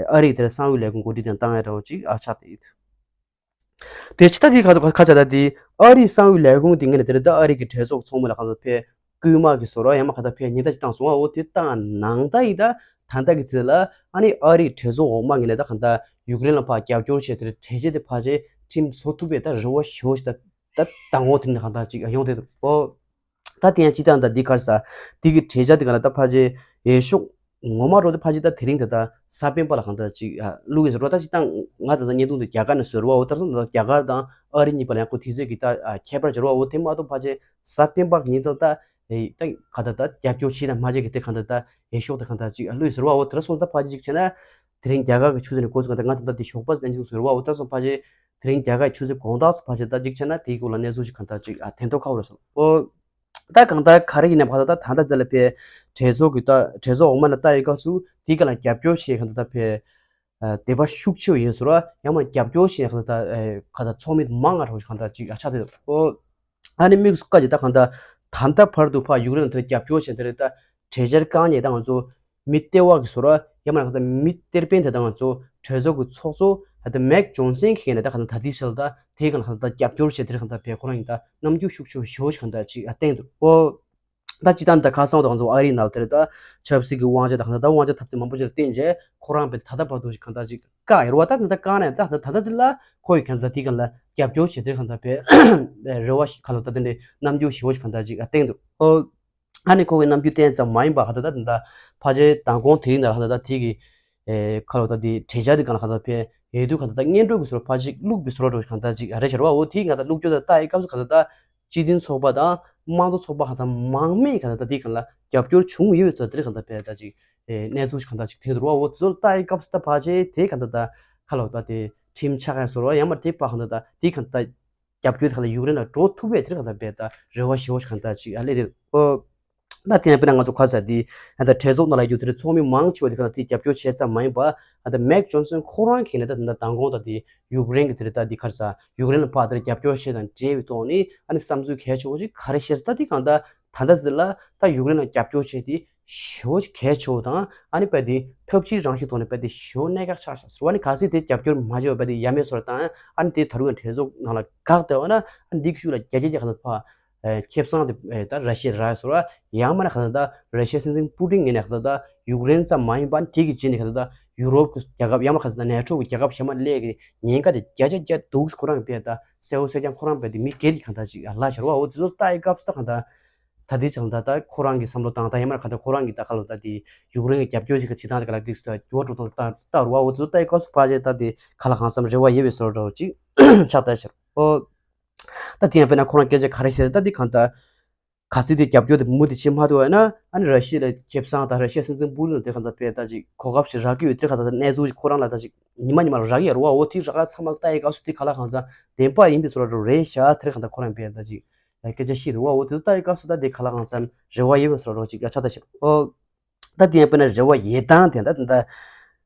ཨ་རིའི་དེར་གསང་བའི་ལས་ཁུངས་འགོ་ཁྲིད་དེ་བཏང་ཡ་འདྲ་བོ་ཅིག་ཨ་ཆགས་བསྡད་ཡོད། དེ་ཕྱི་ད་དེའི་ཁ་ཁ་ཆ་ད་དེ་ཨ་རིའི་གསང་བའི་ལས་ཁུངས་དེ་ངོས་ནས་དེ་རེད་ད་ཨ་རི་གི་གྲོས་ཚོགས་ཚོགས་མི་ལ་གང་ལྟར་ཕེ་ བསྐུལ་མ་གི་བཟོ་འདྲ་ཡང་མ་གང་ལྟར་ཕར་ཉེན་བརྡ་ཅིག་བཏང་སོང་བ། འོ་དེ་བཏང་ནང་ལྟར་ཡིན་ད་ད་ལྟ་གི་ཚེ་ལ་ཨ་ནི་ཨ་རིའི་གྲོས་ཚོགས་འོག་མ་ངོས་ནས་ད་གང་ལྟར་ཡུཀ་རེན་ལ་ཕར་རྒྱབ་སྐྱོར་བྱས་དེར་གྲོས་ཆོད་དེ་ཕལ་ཆེར་ཁྲིམས་བཟོ་ཐུབ་པའི་ད་རེ་བ་ཞེ་པོ་ཞིག་ད་ད་མདང་དགོང་དེ་ནས་གང་ལྟར་ཅིག་ཡོང་བསྡད་འདུག་འོ། ད་དེ་ཡང་སྤྱི་བཏང་ད་འདི་ག་རེ་ཟ། འདི་གི་གྲོས་འཆར་འདི་ག་ལ་ད་ཕལ་ཆེར་འོས་ཤོག་ངོ་མ་རོ་དེ་ཕལ་ཆེར་ད་དེ་རིང་ད་ད་གཟའ་སྤེན་པ་ལ་གང་ལྟར་ཅིག་ཨ་བླུགས་ཡོད་ཟེར་བ། ད་སྤྱི་བཏང་ང་ད་ད་བརྙན་ཐུང་འདི་རྒྱ་གར་ནས་བཟོས་རེད་བ། འོ་ད་སོང་ད་རྒྱ་གར་དང་ཨ་རི་གཉིས་བར་ལ་ཡང་ཁོ་དུས་ཚོད་ཀྱི་ད་ཨ་ཁྱད་པར་ཅིག་རེད་བ། འོ་དེ་མ་གཏོགས་ཕལ་ཆེར་གཟའ་སྤེན་པ་ཉིན་དེ་ལ་ད་ཨེ་ད་གང་ལྟར་ད་རྒྱབ་སྐྱོར་བྱས་དང་མ་བྱས་ཀྱི་དེ་གང་ལྟར་ད་འོས་ཤོག་དེ་གང་ལྟར་ཅིག་ཨ་བླུགས་ཡོད་ཟེར་བ། འོ་དེ་ལ་སོང་ད་ཕལ་ཆེར་ཅིག་བྱས་ན་དེ་རིང་རྒྱ་གར་གྱི་ཆུ་ཚོད་ནས་འགོ་ཚུགས་གང་ལྟར་ང་ད་ད་དེ་ཞོགས་པ་བརྙན་ཐུང་བཟོས་རེད་བ། འོ་ད་སོང་ཕལ་ཆེར་དེ་རིང་རྒྱ་གར་གྱི་ཆུ་ཚོད་དགོང་དག་སུ་ཕལ་ཆེར་ད་ཅིག་བྱས་ན་དེའི་སྐོར་ལ་གནས་ཚུལ་ཞིག་གང་ལྟར་ཅིག་ཨ་ཐེན་ཐོག་ཁ་བོ་རེད་སོང་། ཨོ། ད་གང་ལྟར་ག་རེ་ཡིན་ནའི་བར་ད་ད་ད་ལྟ་ལ་ཕེ་གྲོས་ཚོགས་ཀྱི་ད་གྲོས་ཚོགས་འོག་མ་ལ་ལྟ་ཡི་སྐབས་སུ་དེའི་སྒང་ལ་རྒྱབ་སྐྱོར་བྱེད་མཁན་ད་ད་ཕེ་དད་པ་ཤུགས་ཆེ་བ་ཡིན་ཟེར་བ། ཡང་མ་རྒྱབ་སྐྱོར་བྱེད་མཁན་ད་ད་ག་ད་ཚོགས་མི་མང་ང་རོ་གང་ལྟར་ཅིག་ཨ་ཆགས་ཏེ། ཨོ། ཨ་ནི་དམིགས་སུ་བཀར་གྱི་ད་གང་ལྟར་ད་ལྟ་བར་དུ་ཕ་ཡུཀ་རེན་ལ་དེ་རྒྱབ་སྐྱོར་བྱེད་དེ་རེད། ད་གྲོས་འཆར་བཀག་ཉེས་ད་ང་ཚོ་མི་ལྟེ་བ་གི་བཟོ་འདྲ་ཡང་མིན་ན་ད་མི་གཏེར་དཔོན་དེ་དག་ང་ཚོ་གྲོས་ཚོགས་ཀྱི་ཚོགས་གཙོ་ད་ལྟ་མེག་ཇོན་སན་གྱིས་ནས་ད་ག་ད་ད་ལྟའི་ཆར་ད་དེའི་སྒང་ལ་ད་ལྟ་རྒྱབ་སྐྱོར་བྱེད་དེ་རེད། གང་ལྟར་བས་ཁོ་རང་ཡིན་ད་རྣམ་འགྱུར་ཤུགས་ཆེ་ཤོས་ཤིག་གང་ལྟར་ཅིག་བསྟན་འདུག་ཨོ། ད་ཅི་ད་ད་ཁ་སང་དང་ང་ཚོ་ཨ་རིའི་ནང་དེར་ད་ཆབ་སྲིད་ཀྱི་དབང་ཆ་དང་ད་ད་དབང་ཆ་འཐབ་རྩོད་མང་པོ་ཅིག་ལ་བརྟེན་བྱས་ཁོ་རང་བས་ད་ལྟ་བར་དུ་ཞིག་གང་ལྟར་ཅིག་བཀག་ཡོད་རེད་བ། ད་ད་ད་བཀག་ནས་ད་ད་ད་ད་ཅི་ལ་ཁོ་ཡི་གང་ལྟར་དེའི་སྒང་ལ་རྒྱབ་སྐྱོར་བྱེད་དེ་རེད། གང་ལྟར་བས་རེ་བ་ཞིག་ག་ལ་ད་དེ་འདྲའི་རྣམ་འགྱུར་ཞེ་པོ་ཞིག་གང་ལྟར་ཅིག་བསྟན་འདུག་ཨོ། ཨ་ནི་ཁོ་གི་རྣམ་འགྱུར་བསྟན་ཙམ་མ་ཡིན་པ་ག་ད་ད་ད་ཕལ་ཆེར་མདང་དགོང་དེ་རིང་ད་ག་ད་ད་དེ་གི་ཨེ་ཁ་ལོ་ད་དེ་གྲོས་འཆར་དེ་གང་ལ་ག་ད་ཕེ་ཡོད་དུས་ག་ད་ད་སྙན་སྒྲོན་གི་བཟོ་འདྲ་ཕལ་ཆེར་བླུགས་པའི་བཟོ་འདྲ་འགྲོ་གང་ད་ཅིག་རེད་ཤར་བ། འོ་དེ་ག་ད་བླུགས་རྒྱུ་ད་ལྟ་ཡི་སྐབས་སུ་ག་ད་ད་སྤྱི་མཐུན་ཚོགས་པ་དང་དམངས་གཙོ་ཚོགས་པ་ག་ད་མང་མེད་ག་ད་ད་དེ་གང་ལ་རྒྱབ་སྐྱོར་བྱུང་ཡོད་པའི་ད་དེ་གང་ད་ཕེ་ད་ཅིག་ཨེ་གནས་ཚུལ་གང་ད་ཅིག་དེ་འདུག་བ། འོ་དེ་ཚོ་ལ་ལྟ་ཡི་སྐབས་སུ་ད་ཕལ་ཆེར་དེ་ག་ད་ད་ཁ་ལོ་ད་དེ་ཁྲིམས་ཆག་ཡ་བཟོ་འདྲ་ཡང་མ་དེ་པ་ག་ད་ད་དེ་ག་ད་རྒྱབ་སྐྱོར་དེ་ག་ལ་ཡུཀ་རེན་ལ་འགྲོ་ཐུབ་པའི་དེ་ག་ད་ཕེ་ད་རེ་བ་ཞེ་པོ་ཞིག་གང་ད་ཅིག་ཨ་ལེ་དེ། ཨོ། ད་དེ་ཡང་དཔེར་ན་ང་ཚོ་ག་ས་དེ་ད་གྲོས་ཚོགས་ནང་ལ་ཡོད་དེ་རེད། ཚོགས་མི་མང་ཆེ་བ་དེ་ག་ལ་དེ་རྒྱབ་སྐྱོར་བྱས་ཙམ་མ་ཡིན་པ་ད་མེག་ཇོན་སན་ཁོ་རང་གིས་ནས་ད་ད་མདང་དགོང་ད་དེ་ཡུཀ་རེན་གི་དེ་རེད། ད་དེ་ག་རེ་ཟ་ཡུཀ་རེན་ལ་ཕར་དེར་རྒྱབ་སྐྱོར་བྱས་དང་འབྲེལ་བའི་ཐོག་ནས་ཨ་ནི་བསམ་ཚུལ་གལ་ཆེ་བོ་ཅིག་ག་རེ་བཤད་ཟེར་ད་དེ་གང་ད་ད་ལྟ་ཟེར་ལ་ད་ཡུཀ་རེན་ལ་རྒྱབ་སྐྱོར་བྱས་དེ་ཞེ་པོ་ཅིག་གལ་ཆེ་བོ་དང་ཨ་ནི་དཔེ་དེ་ཐབས་ཇུས་རང་བཞིན་ཐོག་ནས་དཔེ་དེ་ཞེ་པོ་གནད་འགག་ཆགས་ཤག་ཟེར་བ། ཨ་ནི་གལ་སྲིད་དེ་རྒྱབ་སྐྱོར་མ་བྱས་པ་དཔེ་དེ་ཡ་མེད་བཟོ་འདྲ་དང་ཨ་ནི་དེ་ད་རུང་གྲོས་ཚོགས་ནང་ལ་འགག་བསྡད་པ་ན་ཨ་ནི་འདི་གི་ཤུགས་ལ་རྒྱ་རྒྱ་རྒྱ་གང་ད་ཕ། ཁེ་བཟང་དེ་ད་ར་ཤི་ཡ་རག་སོང་ར། ཡང་མིན་ན་ག་ད་ད་ར་ཤི་ཡའི་སྲིད་འཛིན་པུ་ཏིན་ངོས་ནས་ག་ད་ད་ཡུཀ་རེན་ཙམ་མ་ཡིན་པ་དེ་གི་རྗེས་ནས་ག་ད་ད་ཡུ་རོབ་ཀྱི་རྒྱལ་ཁབ་ཡང་མིན་ན་ག་ད་ད་ནེ་ཊོ་གི་རྒྱལ་ཁབ་གཞན་མ་སླེབས་ཀྱི་ཉེན་ཁ་དེ་རྒྱ་རྒྱ་རྒྱ་འདུག་ཁོ་རང་གི་བས་ད་གསལ་བོ་གསལ་རྐྱང་ཁོ་རང་བས་དེ་མི་སྒེར་གྱི་ག་ད་ཅིག་ལ་ཤར་བ། འོ་དེ་ཚོ་ལྟ་ཡི་སྐབས་སུ་ད་ག་ད་ད་དེ་ཅང་ད་ད་ཁོ་རང་གི་བསམ་བློ་བཏང་ད་ཡང་མིན་ན་ག་ད་ཁོ་རང་གི་ད་ག་ལོ་ད་དེ་ཡུཀ་རེན་གི་རྒྱབ་སྐྱོར་ཞིག་གི་བྱེད་སྟངས་དེ་ག་ལ་འགྲིག་སོ་ད་འགྱུར་བ་འགྲོ་སྟངས་ལྟ་ལྟ་རུ་བ། འོ་དེ་ཚོ་ལྟ་ཡི་སྐབས་སུ་ཕལ་ཆེར་ད་དེ་ག་ལ་གང་འཚམ་རེ་བ་ཡོད་པའི་བཟོ་འདྲ་བོ་ཅིག་ཆགས་ད་ཤར། འོ། ད་དེ་ཡང་དཔེར་ན་ཁོ་རང་སྐད་ཆ་ག་རེ་བཤད་ད་དེ་གང་ལྟར། ག་ཚོད་དེ་རྒྱབ་སྐྱོར་དེ་མུ་མཐུད་བྱེད་མ་ཐུབ་པ་ཡིན་ན་ཨ་ནི་ར་ཤི་ཡ་ལ་ཁེ་བཟང་དང་ར་ཤི་ཡའི་སྲིད་འཛིན་པུ་ཏིན་ལ་དེ་གང་ལྟར་དཔེ་ད་ཅིག་གོ་སྐབས་ཤིག་རག་གི་ཡོད། དེ་གང་ལྟར་གནས་ཚུལ་ཞིག་ཁོ་རང་ལ་ད་ཅིག་ཉི་མ་ཉི་མ་ལ་རག་གི་ཡོད་རེད་བ། འོ་དེ་རག་ཚང་མ་ལ་ལྟ་ཡི་སྐབས་སུ་དེ་ག་ལ་གང་འཚམ་བདེན་པ་ཡིན་པའི་བཟོ་འདྲ་རེད་ཤག་དེ་གང་ལྟར་ཁོ་རང་དཔེ་ད་ཅིག་སྐད་ཆ་བཤད་འདུག་བ། འོ་དེ་ལྟ་ཡི་སྐབས་སུ་ད་དེ་ག་ལ་གང་འཚམ་རེ་བ་ཡོད་པའི་བཟོ་འདྲ་ཅིག་ཡ་ཆགས་ད་ཤག་འོ། ད་དེ་ཡང་དཔེར་ན་རེ་བ་ཡོད་སྟངས་དེ་ད་ད་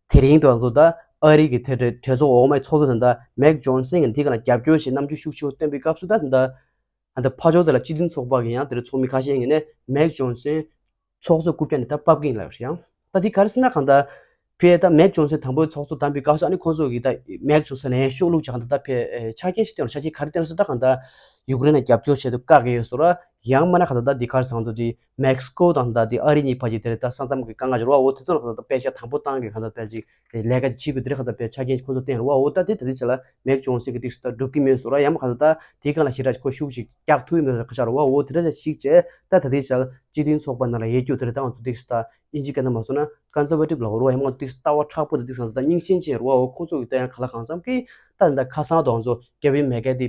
དེ་རིང་དུ་ང་ཚོ་ད་ཨ་རི་གི་དེ་གྲོས་ཚོགས་འོག་མའི་ཚོགས་གཙོ་དེ་ད་མེག་ཇོན་སན་གྱིས་དེ་ག་ལ་རྒྱབ་སྐྱོར་བྱེད་རྣམ་འགྱུར་ཤུགས་ཆེ་བོ་བསྟན་པའི་སྐབས་སུ་ད་ད་ད་ཕར་ཕྱོགས་དེ་ལ་སྤྱི་མཐུན་ཚོགས་པ་གི་ཡང་དེ་ཚོགས་མི་ཁ་ཤས་ཀྱིས་ནས་མེག་ཇོན་སན་ཚོགས་གཙོ་རྐུབ་བཀྱག་ནས་ད་ཕབ་ཀྱིན་ལབ་ཡོད་ཡང་། ད་དེ་ག་རེ་ཟེར་ན་གང་ལྟར་ཕར་ད་མེག་ཇོན་སན་དང་པོའི་ཚོགས་གཙོ་བདམས་པའི་སྐབས་སུ་ཨ་ནི་ཁོང་ཚོ་གིས་ད་མེག་ཇོན་སན་ལ་ཡང་ཤུགས་བླུགས་བྱས་གང་ལྟར་ད་ཕར་ཆ་རྐྱེན་ཞིག་བསྟན་རོགས། ཆ་རྐྱེན་ག་རེ་བསྟན་ཟེར་ད་གང་ལྟར་ཡུཀ་རེན་ལ་རྒྱབ་སྐྱོར་བྱེད་དུ་བཀག་གི་ཡོད་སོ་ར། ཡང་མིན་ན་གང་ལྟར་ད་དེ་ག་རེ་ཟེར་ང་ཚོ་དེ་མེག་སི་ཀོ་དང་ད་དེ་ཨ་རི་གཉིས་བར་གྱི་དེ་རེད་ད་ས་མཚམས་ཀྱི་དཀའ་ངལ་ཅིག་རེད་བ། འོ་དེ་ཚོ་ལ་གང་ལྟར་དཔེ་ཆ་དང་པོ་བཏང་གི་གང་ལྟར་དཔེ་ཅིག་ལས་ཀ་ཅིག་བྱེད་དགོས་དེ་རེད། གང་ལྟར་དཔེ་ཆ་རྐྱེན་ཁོ་ཚོ་བསྟན་རེད་བ། འོ་ད་དེ་ད་དེ་ཆ་ལ་མེག་ཇོན་སན་གྱི་ཏིག་སུ་ད་སྒྲུབ་ཀྱི་མེད་སོ་ར། ཡང་མིན་གང་ལྟར་ད་དེ་གང་ལ་ཞེ་དྲག་ཅིག་ཁོ་ཤུགས་ཅིག་རྒྱག་ཐུབ་ཀྱི་མེད་སོ་ར་ཁ་ཆག་རེད་བ། འོ་དེ་འདྲ་ཅིག་བྱས་ད་ད་དེ་ཆ་ལ་སྤྱི་མཐུན་ཚོགས་པ་ནང་ལ་ཡོད་རྒྱུ་དེ་རེད། ད་ང་ཚོ་ཏིག་སུ་ད་ཨིན་ཇི་སྐད་ནང་མ་སོང་ན་ཀོན་སར་ཝེ་ཊིབ་ལབ་རེད་བ། ཡང་མིན་ཏིག་སུ་ལྟ་བ་མཁྲེགས་པོ་དེ་ཏིག་སུ་ད་སྙིང་ཆེན་ཅན་རེད་བ། འོ་ཁོ་ཚོ་གི་ད་ཡང་གང་ལ་གང་འཚམ་གྱིས་ད་ད་ཁ་སང་དང་ང་ཚོ་ཀེ་བིན་མེ་ཀེ་དེ་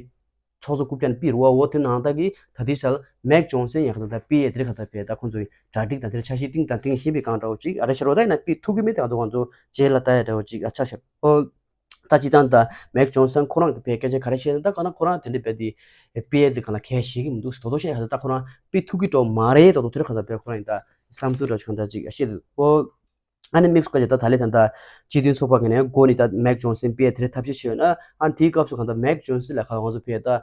ཚོགས་གཙོ་རྐུབ་བཀྱག་ནས་ཕུད་རེད་བ། འོ་དེ་ནང་ལྟར་གྱི་ད་དེ་ཆ་ལ་མེག་ཇོན་སན་ཡང་གང་ལྟར་ཕུད་ཡས་དེ་རེད། གང་ལྟར་ཕུད་ད་ཁོ་ཚོ་གི་གྲ་སྒྲིག་དང་དེ་འཆར་གཞི་བཏིང་དང་བཏིང་བཞིན་པའི་སྒང་འདྲ་བོ་ཅིག་ཨ་རེ་ཤར་བ། ད་ཡིན་ན་ཕུད་ཐུབ་ཀྱི་མེད་དེ་གང་ལྟར་ང་ཚོ་རྗེས་ལ་ལྟ་ཡ་འདྲ་བོ་ཅིག་ཨ་ཆགས་ཤག་འོ། ད་སྤྱིར་བཏང་ད་མེག་ཇོན་སན་ཁོ་རང་གི་ཕར་སྐད་ཆ་ག་རེ་བཤད་ན་ད་གང་ལྟར་ཁོ་རང་དེ་འདྲ་ཕར་དེ་ཕུད་ཡས་དེ་གང་ལ་གལ་བཞེས་ཀྱི་མི་འདུག་དོ་དོ་བཤད་ཡ་ད་ཁོ་རང་ཕུད་ཐུབ་ཀྱི་འགྲོ་མ་རེད་དོ་དོ་དེ་རེད། གང་ལྟར་ཕར་ཁོ་རང་ཡིན་ད་བསམ་ཚུལ་འདྲ་བོ་ཅིག་གང་ལྟར་ཅིག་ཨ་བཤད་འདུག་འོ། ཨ་ནི་དམིགས་སུ་བཀར་བྱས་ད་ད་ལན་ད་ལྟ་སྤྱི་མཐུན་ཚོགས་པ་གི་ནས་འགོ་ནས་ད་མེག་ཇོན་སན་ཕུད་ཡས་དེ་འདྲ་ཐབས་ཤེས་བྱས་ཡོད་ན་ཨ་ནི་དེའི་སྐབས་སུ་གང་ལྟར་མེག་ཇོན་སན་ལ་གང་ང་ཚོ་ཕུད་ཡས་ད་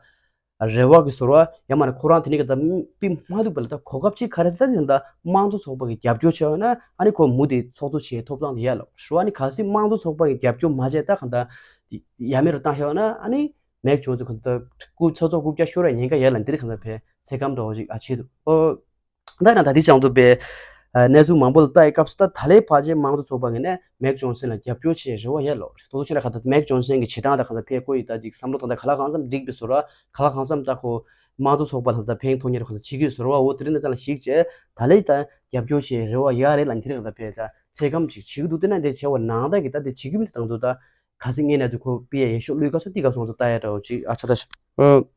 རེ་བ་གི་བཟོ་འདྲ་ཡང་མིན་ན་ཁོ་རང་དེ་ནས་གང་ལྟར་ཕུད་མ་ཐུབ་པ་ལ་ད་གོ་སྐབས་ཅིག་ག་རེ་ད་ད་དམངས་གཙོ་ཚོགས་པ་གི་རྒྱབ་སྐྱོར་བྱས་ཡོད་ན་ཨ་ནི་ཁོ་མུ་མཐུད་ཚོགས་གཙོ་བྱེད་ཐོབ་ཐང་དེ་ཡོད་ལ་རེད་བ། ཨ་ནི་གལ་སྲིད་དམངས་གཙོ་ཚོགས་པ་གི་རྒྱབ་སྐྱོར་མ་བྱས་ད་གང་ལྟར་ཡ་མེད་རུ་བཏང་བཞག་ཡོད་ན་ཨ་ནི་མེག་ཇོན་སན་གང་ལྟར་སྐུ་ཚོགས་གཙོ་རྐུབ་བཀྱག་ཤོར་བའི་ཉེན་ཁ་ཡོད་ལ་འདིར་གང་ལྟར་ཕར་ཚེ་སྐམ་འདྲ་བོ་ཅིག་ཨ་བྱེད་འདུག་འོ། ད་ནང་ད་ལྟའི་ཆར་དུ་པའི་ཨ་གནས་ཚུལ་མང་པོ་ལ་ལྟ་ཡི་སྐབས་སུ། ད་ད་ལའི་ཕལ་ཆེར་དམངས་གཙོ་ཚོགས་པ་ངོས་ནས་མེག་ཇོན་སན་ལ་རྒྱབ་སྐྱོར་བྱེད་རེ་བ་ཡོད་ལོ། དོ་དོ་ཆེ་ན་ག་ད་མེག་ཇོན་སན་གྱི་བྱེད་སྟངས་དང་ག་ད་ཕེ་ཁོ་ཡི་ད་ཅིག་བསམ་བློ་དང་ད་ག་ལ་གང་འཚམ་འགྲིག་པའི་བཟོ་འདྲ། ག་ལ་གང་འཚམ་ད་ཁོ་དམངས་གཙོ་ཚོགས་པ་ལ་ད་ཕན་ཐོགས་མཁན་རེ་ག་ད་བྱེད་ཀྱི་བཟོ་འདྲ་བ། འོ་དེ་རིང་ད་ལ་ཞིག་བྱས་ད་ལའི་ད་རྒྱབ་སྐྱོར་བྱེད་རེ་བ་ཡོད་རེད་ལབ་ནས་དེ་རིང་ག་ད་ཕེ་ད་ཚད་བཀག་ཅིག་བྱེད་ཀྱི་འདུག་དེ་ན་དེ་བྱས་པ་ནང་ད་གི་ད་དེ་བྱེད་ཀྱི་མི་དེ་དང་དུ་ད། ག་ཚོད་ངེས་ན་དུ་ཁོ་པི་ཡ་ཡེ་ཤོག་བློས་ག་ཚོད་ཏི་ག་སོང་ཚོ་ལྟ་ཡ་འདྲ་བོ་ཅིག་ཨ་ཆ་ད་ཤ། ཨོ།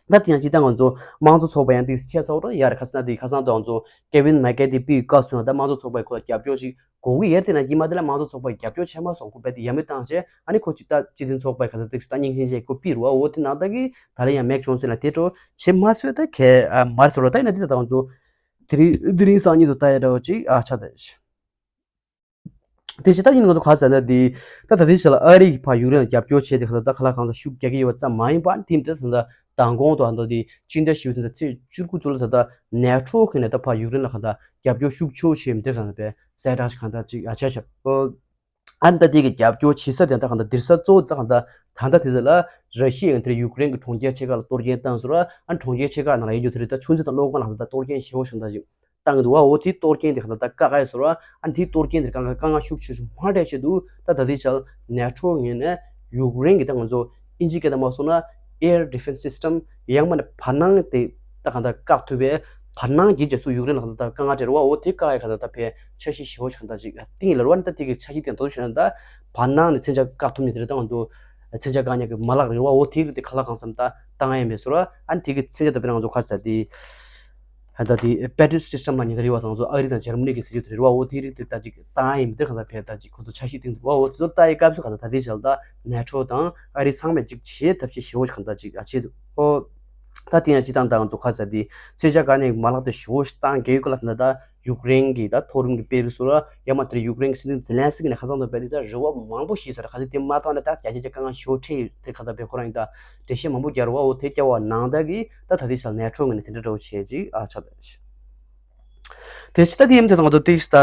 ད་དེ་ཡང་ཅི་ད་ང་ཚོ་དམངས་གཙོ་ཚོགས་པ་ཡང་ཏིག་ཁྱད་ཚོགས་རོ་ཡ་རེ་ཁ་ཚ་ན་དེ་ཁ་སང་དུ་ང་ཚོ་ཀེ་ཝིན་མེ་ཀེ་དེ་པི་ག་སོང་ད་དམངས་གཙོ་ཚོགས་པའི་ཁོ་ལ་རྒྱབ་སྐྱོར་ཅིག་དགོས་ཀྱི་ཡར་དེ་ན་ཀྱི་མ་དེ་ལ་དམངས་གཙོ་ཚོགས་པའི་རྒྱབ་སྐྱོར་ཆེ་མ་སོང་ཁོ་པས་དེ་ཡ་མི་བཏང་བྱས་ཨ་ནི་ཁོ་ཅི་ད་སྤྱི་མཐུན་ཚོགས་པའི་ཁ་ཚ་ཏིག་ད་སྙིང་ཆེན་བྱས་ཁོ་པི་རུ་བ་འོ་དེ་ནང་ད་གི་ད་ལ་ཡང་མེག་ཇོན་སན་ལ་དེ་འགྲོ་བྱེད་མ་སོས་ད་ཁེ་ཨ་མར་སོ་རོ་ད་ཡིན་ན་དེ་ད་ང་ཚོ་དེ་རིང་དེ་རིང་སང་ཉིན་དུ་ལྟ་ཡ་འདྲ་བོ་ཅིག་ཨ་ཆ་ད་ཤ། དེ་ཕྱི་ད་ཡིན་ང་ཚོ་ག་ཟེར་ན་དེ་ད་ད་ལྟའི་ཆ་ལ་ཨ་རི་གིས་ཕར་ཡུཀ་རེན་ལ་རྒྱབ་སྐྱོར་བྱས་ཏེ་ག་ད་ད་ག་ལ་གང་ཟག་ཤུགས་རྒྱག་གི་ཡོད་པ་ཙམ་མ་ཡིན་པར་དེ་འདྲ་ད་ད་མདང་དགོང་དུ་ཨ་མདོ་དེ་སྤྱི་ཟླ་བཞི་པའི་ད་ཚེས་བཅུ་དགུ་ཚོ་ལ་ད་ད་ནེ་ཊོ་གི་ནས་ད་ཕར་ཡུཀ་རེན་ལ་ག་ད་རྒྱབ་སྐྱོར་ཤུགས་ཆེ་བོ་བྱས་མི་དེ་ག་ད་པའི་གསལ་བསྒྲགས་ཤིག་ག་ད་ཅིག་ཨ་ཆ་ཆ་ཨ་ད་དེ་གི་རྒྱབ་སྐྱོར་བྱེད་ས་དེ་ད་ག་ད་འདིར་ས་གཙོ་བོ་ད་ག་ད་ད་ད་དེ་ཚོ་ལ་ར་ཤི་ཡ་དེ་ཡུཀ་རེན་གི་གྲོང་ཁྱེར་ཆེ་ཁག་ལ་གཏོར་སྐྱོན་བཏང་སོང་ར་ཨ་གྲོང་ཁྱེར་ཆེ་ཁག་ནང་ལ་ཡོད་རྒྱུ་དེ་རེད་ད་ཆུ་མཛོད་དང་གློག་ཁང་ལ་ག་ད་གཏོར་སྐྱོན་ཞེ་བོ་ཞིག་ག་ད་ཅིག་བཏང་གི་འདུག་བ། འོ་དེའི་གཏོར་སྐྱོན་དེ་གང་ལྟར་བཀག་ཡ་ཟེར་བ། ཨ་ནི་དེའི་གཏོར་སྐྱོན་དེ་གང་ལྟར་དཀའ་ངལ་ཤུགས་ཆེ་ཤུགས་མང་དྲགས་བྱས་འདུག་ད་ད་ལྟའི་ཆར་ནེ་ཊོ་ངོས་ནས་ཡུཀ་རེན་གྱི་ད་ང་ཚོ་ཨིན་ཇི་སྐད་དུ་མ་སོང་ན་air defense system ཡང་མིན་ན་བར་སྣང་དེ་ད་གང་ལྟར་བཀག་ཐུབ་པའི་བར་སྣང་གྱིས་རྗེས་སུ་ཡུཀ་རེན་ལ་གང་ལྟར་དཀའ་ངལ་འཕྲད་རེད་བ། འོ་དེ་བཀག་ཡ་གང་ལྟར་ད་ཕན་འཆར་གཞི་ཞེ་བོ་ཞིག་གང་ལྟར་ཅིག་བཏིང་ཡིན་ལ་རེད་བ། ད་དེ་གི་འཆར་གཞི་དེ་ད་དུང་བཤད་ན་ད་བར་སྣང་ནས་མཚོན་ཆ་བཀག་ཐུབ་ནི་དེ་རེད། ད་ང་ཚོ་མཚོན་ཆ་བཀག་ཉར་གྱི་མ་ལག་རེད་བ། འོ་དེ་གི་དེ་ག་ལ་གང་འཚམ་ད་བཏང་ཡ་མེད་སོང་ར། ཨ་ནི་དེ་གི་མཚོན་ཆ་ད་དཔེར་ན་ང་ཚོ་ག་ཟེར་དེ། ད་དེ་Patriot system ལ་ཉེ་ད་རེད་བ། དང་ཚོ་ཨ་རི་དང་འཇར་མ་ནི་གི་སྲིད་ཇུས་དེ་རེད་བ། འོ་དེ་རིགས་དེ་ད་ཅིག་བཏང་ཡིན་དེ་གང་ལྟར་ཕན་ད་ཅིག་ཁོ་ཚོ་འཆར་གཞི་བཏིང་འདུག་བ། འོ་དེ་ཚོ་ལྟ་ཡི་སྐབས་སུ་གང་ལྟར་ད་ལྟའི་ཆར་ད་ནེ་ཊོ་དང་ཨ་རི་ཚང་མས་ཅིག་བྱེད་ཐབས་ཤེས་ཞེ་བོ་ཞིག་གང་ལྟར་ཅིག་ཨ་བྱེད་འདུག་ཨོ། ད་དེ་ཡང་སྤྱི་བཏང་ད་ང་ཚོ་ག་ཟེར་དེ་མཚོན་ཆ་བཀག་ཉར་གྱི་མ་ལག་དེ་ཞེ་བོ་ཞིག་བཏང་གི་ཡོད་གི་ལ། ད་ད་ཡུཀ་རེན་གྱི་ད་མཐོ་རིམ་གྱི་དཔོན་རིགས་ཚོ་ལ་ཡང་མ་དེར་ཡུཀ་རེན་གྱི་སྲིད་འཛིན་ཛེ་ལན་སི་ཀི་ནས་ཁ་སང་དུ་བས་དེ་ད་རེ་བ་མང་པོ་ཞིག་ཟེར། ག་ཚོད་དེ་མ་བཏང་ན་ད་རྒྱ་ཆེ་ཆེ་དཀའ་ངལ་ཞེ་བོ་འཕྲད་ཡོད་དེ་གང་ལྟར་བས་ཁོ་རང་ཡིན་ད། འགྲེལ་བཤད་མང་པོ་རྒྱག་རོགས། འོ་དེ་རྒྱག་པ་ནང་ལྟར་གྱི་ད་ད་ལྟའི་ཆར་ནེ་ཊོ་ངོས་ནས་དེ་འདྲ་འདྲ་བོ་བྱས་ཅིག་ཨ་ཆགས་པ་རེད། དེ་ཕྱི་ད་དེ་ཡིན་དུས་ང་ཚོ་ཏིག་ད་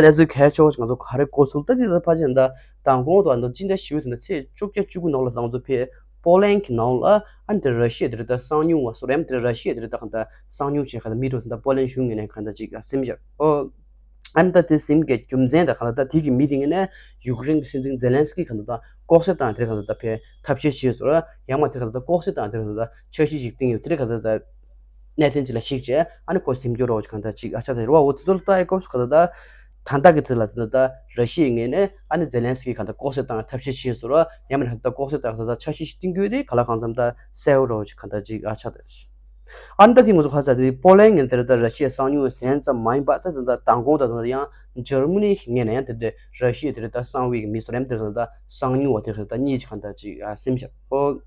ལས་ཚོད་གལ་ཆེ་བ་ཞིག་ང་ཚོ་ག་རེ་གོ་ཚུལ་ད་དེ་ཚོ་ཕལ་ཆེར་ད་མདང་དགོང་དུ་ཨ་ནི་སྤྱི་ཟླ་བཞི་པའི་དེ་ཚེས་བཅོ་བརྒྱད་བཅུ་དགུ་ནང་ལ་ང་ཚོ་ཕེ་པོ་ལན་གྱི་ནང་ལ་ཨ་ནི་དེ་ར་ཤི་ཡ་དེ་རེད་ད་གསང་མྱུལ་བ་སོ་རེམ་དེ་ར་ཤི་ཡ་དེ་རེད་ད་གང་ལྟར་གསང་མྱུལ་བྱས་གང་ལྟར་མི་འགྲོ་དེ་ད་པོ་ལན་གཞུང་ངོས་ནས་གང་ལྟར་ཅིག་ཨ་སེམས་ཤར་ཨོ། ཨ་ནི་ད་དེ་སེམས་ཀྱི་རྒྱུ་མཚན་དང་གང་ལྟར་ད་དེ་གི་མི་དེ་ངོས་ནས་ཡུཀ་རེན་གྱི་སྲིད་འཛིན་ཛེ་ལན་སི་ཀི་གང་ལྟར་ད་ལྐོག་ཟ་བཏང་དེར་གང་ལྟར་ད་ཕན་ཐབས་ཤེས་བྱས་སོ་ར། ཡང་མ་དེར་གང་ལྟར་ད་ལྐོག་ཟ་བཏང་དེར་གང་ལྟར་ད་འཆར་གཞི་ཞིག་བཏིང་ཡོད་དེར་གང་ལྟར་ད་གནད་དོན་ཅིག་ལ་གཞིགས་བྱས་ཨ་ནི་ཁོ་སེམས་སྐྱོ་རོགས་ཀྱི་གང་ལྟར་ཅིག་ཨ་ཆགས་ཟེར་བ། འོ་དེ་ཚོར་ལྟ་ཡི་སྐབས་སུ་གང་ལྟར་ད་ད་ལྟ་གི་དེ་ལ་དེ་ལྟར་ད་ར་ཤི་ཡའི་ངོས་ནས་ཨ་ནི་ཛེ་ལན་སི་ཀི་གང་ལྟར་ལྐོག་ཟ་བཏང་ཐབས་ཤེས་བྱས་སོ་ར། ཡང་མ་དེར་གང་ལྟར་ལྐོག་ཟ་བཏང་གང་ལྟར་འཆར་གཞི་ཞིག་བཏིང་རྒྱུ་དེ་གང་ལ་གང་འཚམ་ད་གསལ་བོ་རོགས་ཀྱི་གང་ལྟར་ཅིག་ཨ་ཆགས་ད། ཨ་ནི་ད་དེ་ང་ཚོ་ག་ས་དེ་པོ་ལན་ངན་དེར་ད་ར་ཤི་ཡའི་གསང་མྱུལ་བ་གཞན་ཙམ་མ་ཡིན་པ་ད་ད་ད་མདང་དགོང་ད་ད་ཡང་འཇར་མ་ནི་ངན་ན་ཡང་དེ་དེ་ར་ཤི་ཡའི་དེར་ད་གསང་བའི་མི་སོ་རེམ་དེར་ད་གསང་མྱུལ་བ་དེར་ད་གཉིས་ཀྱི་གང་ལྟར་ཅིག་ཨ་སེམས་ཤར་ཨོ།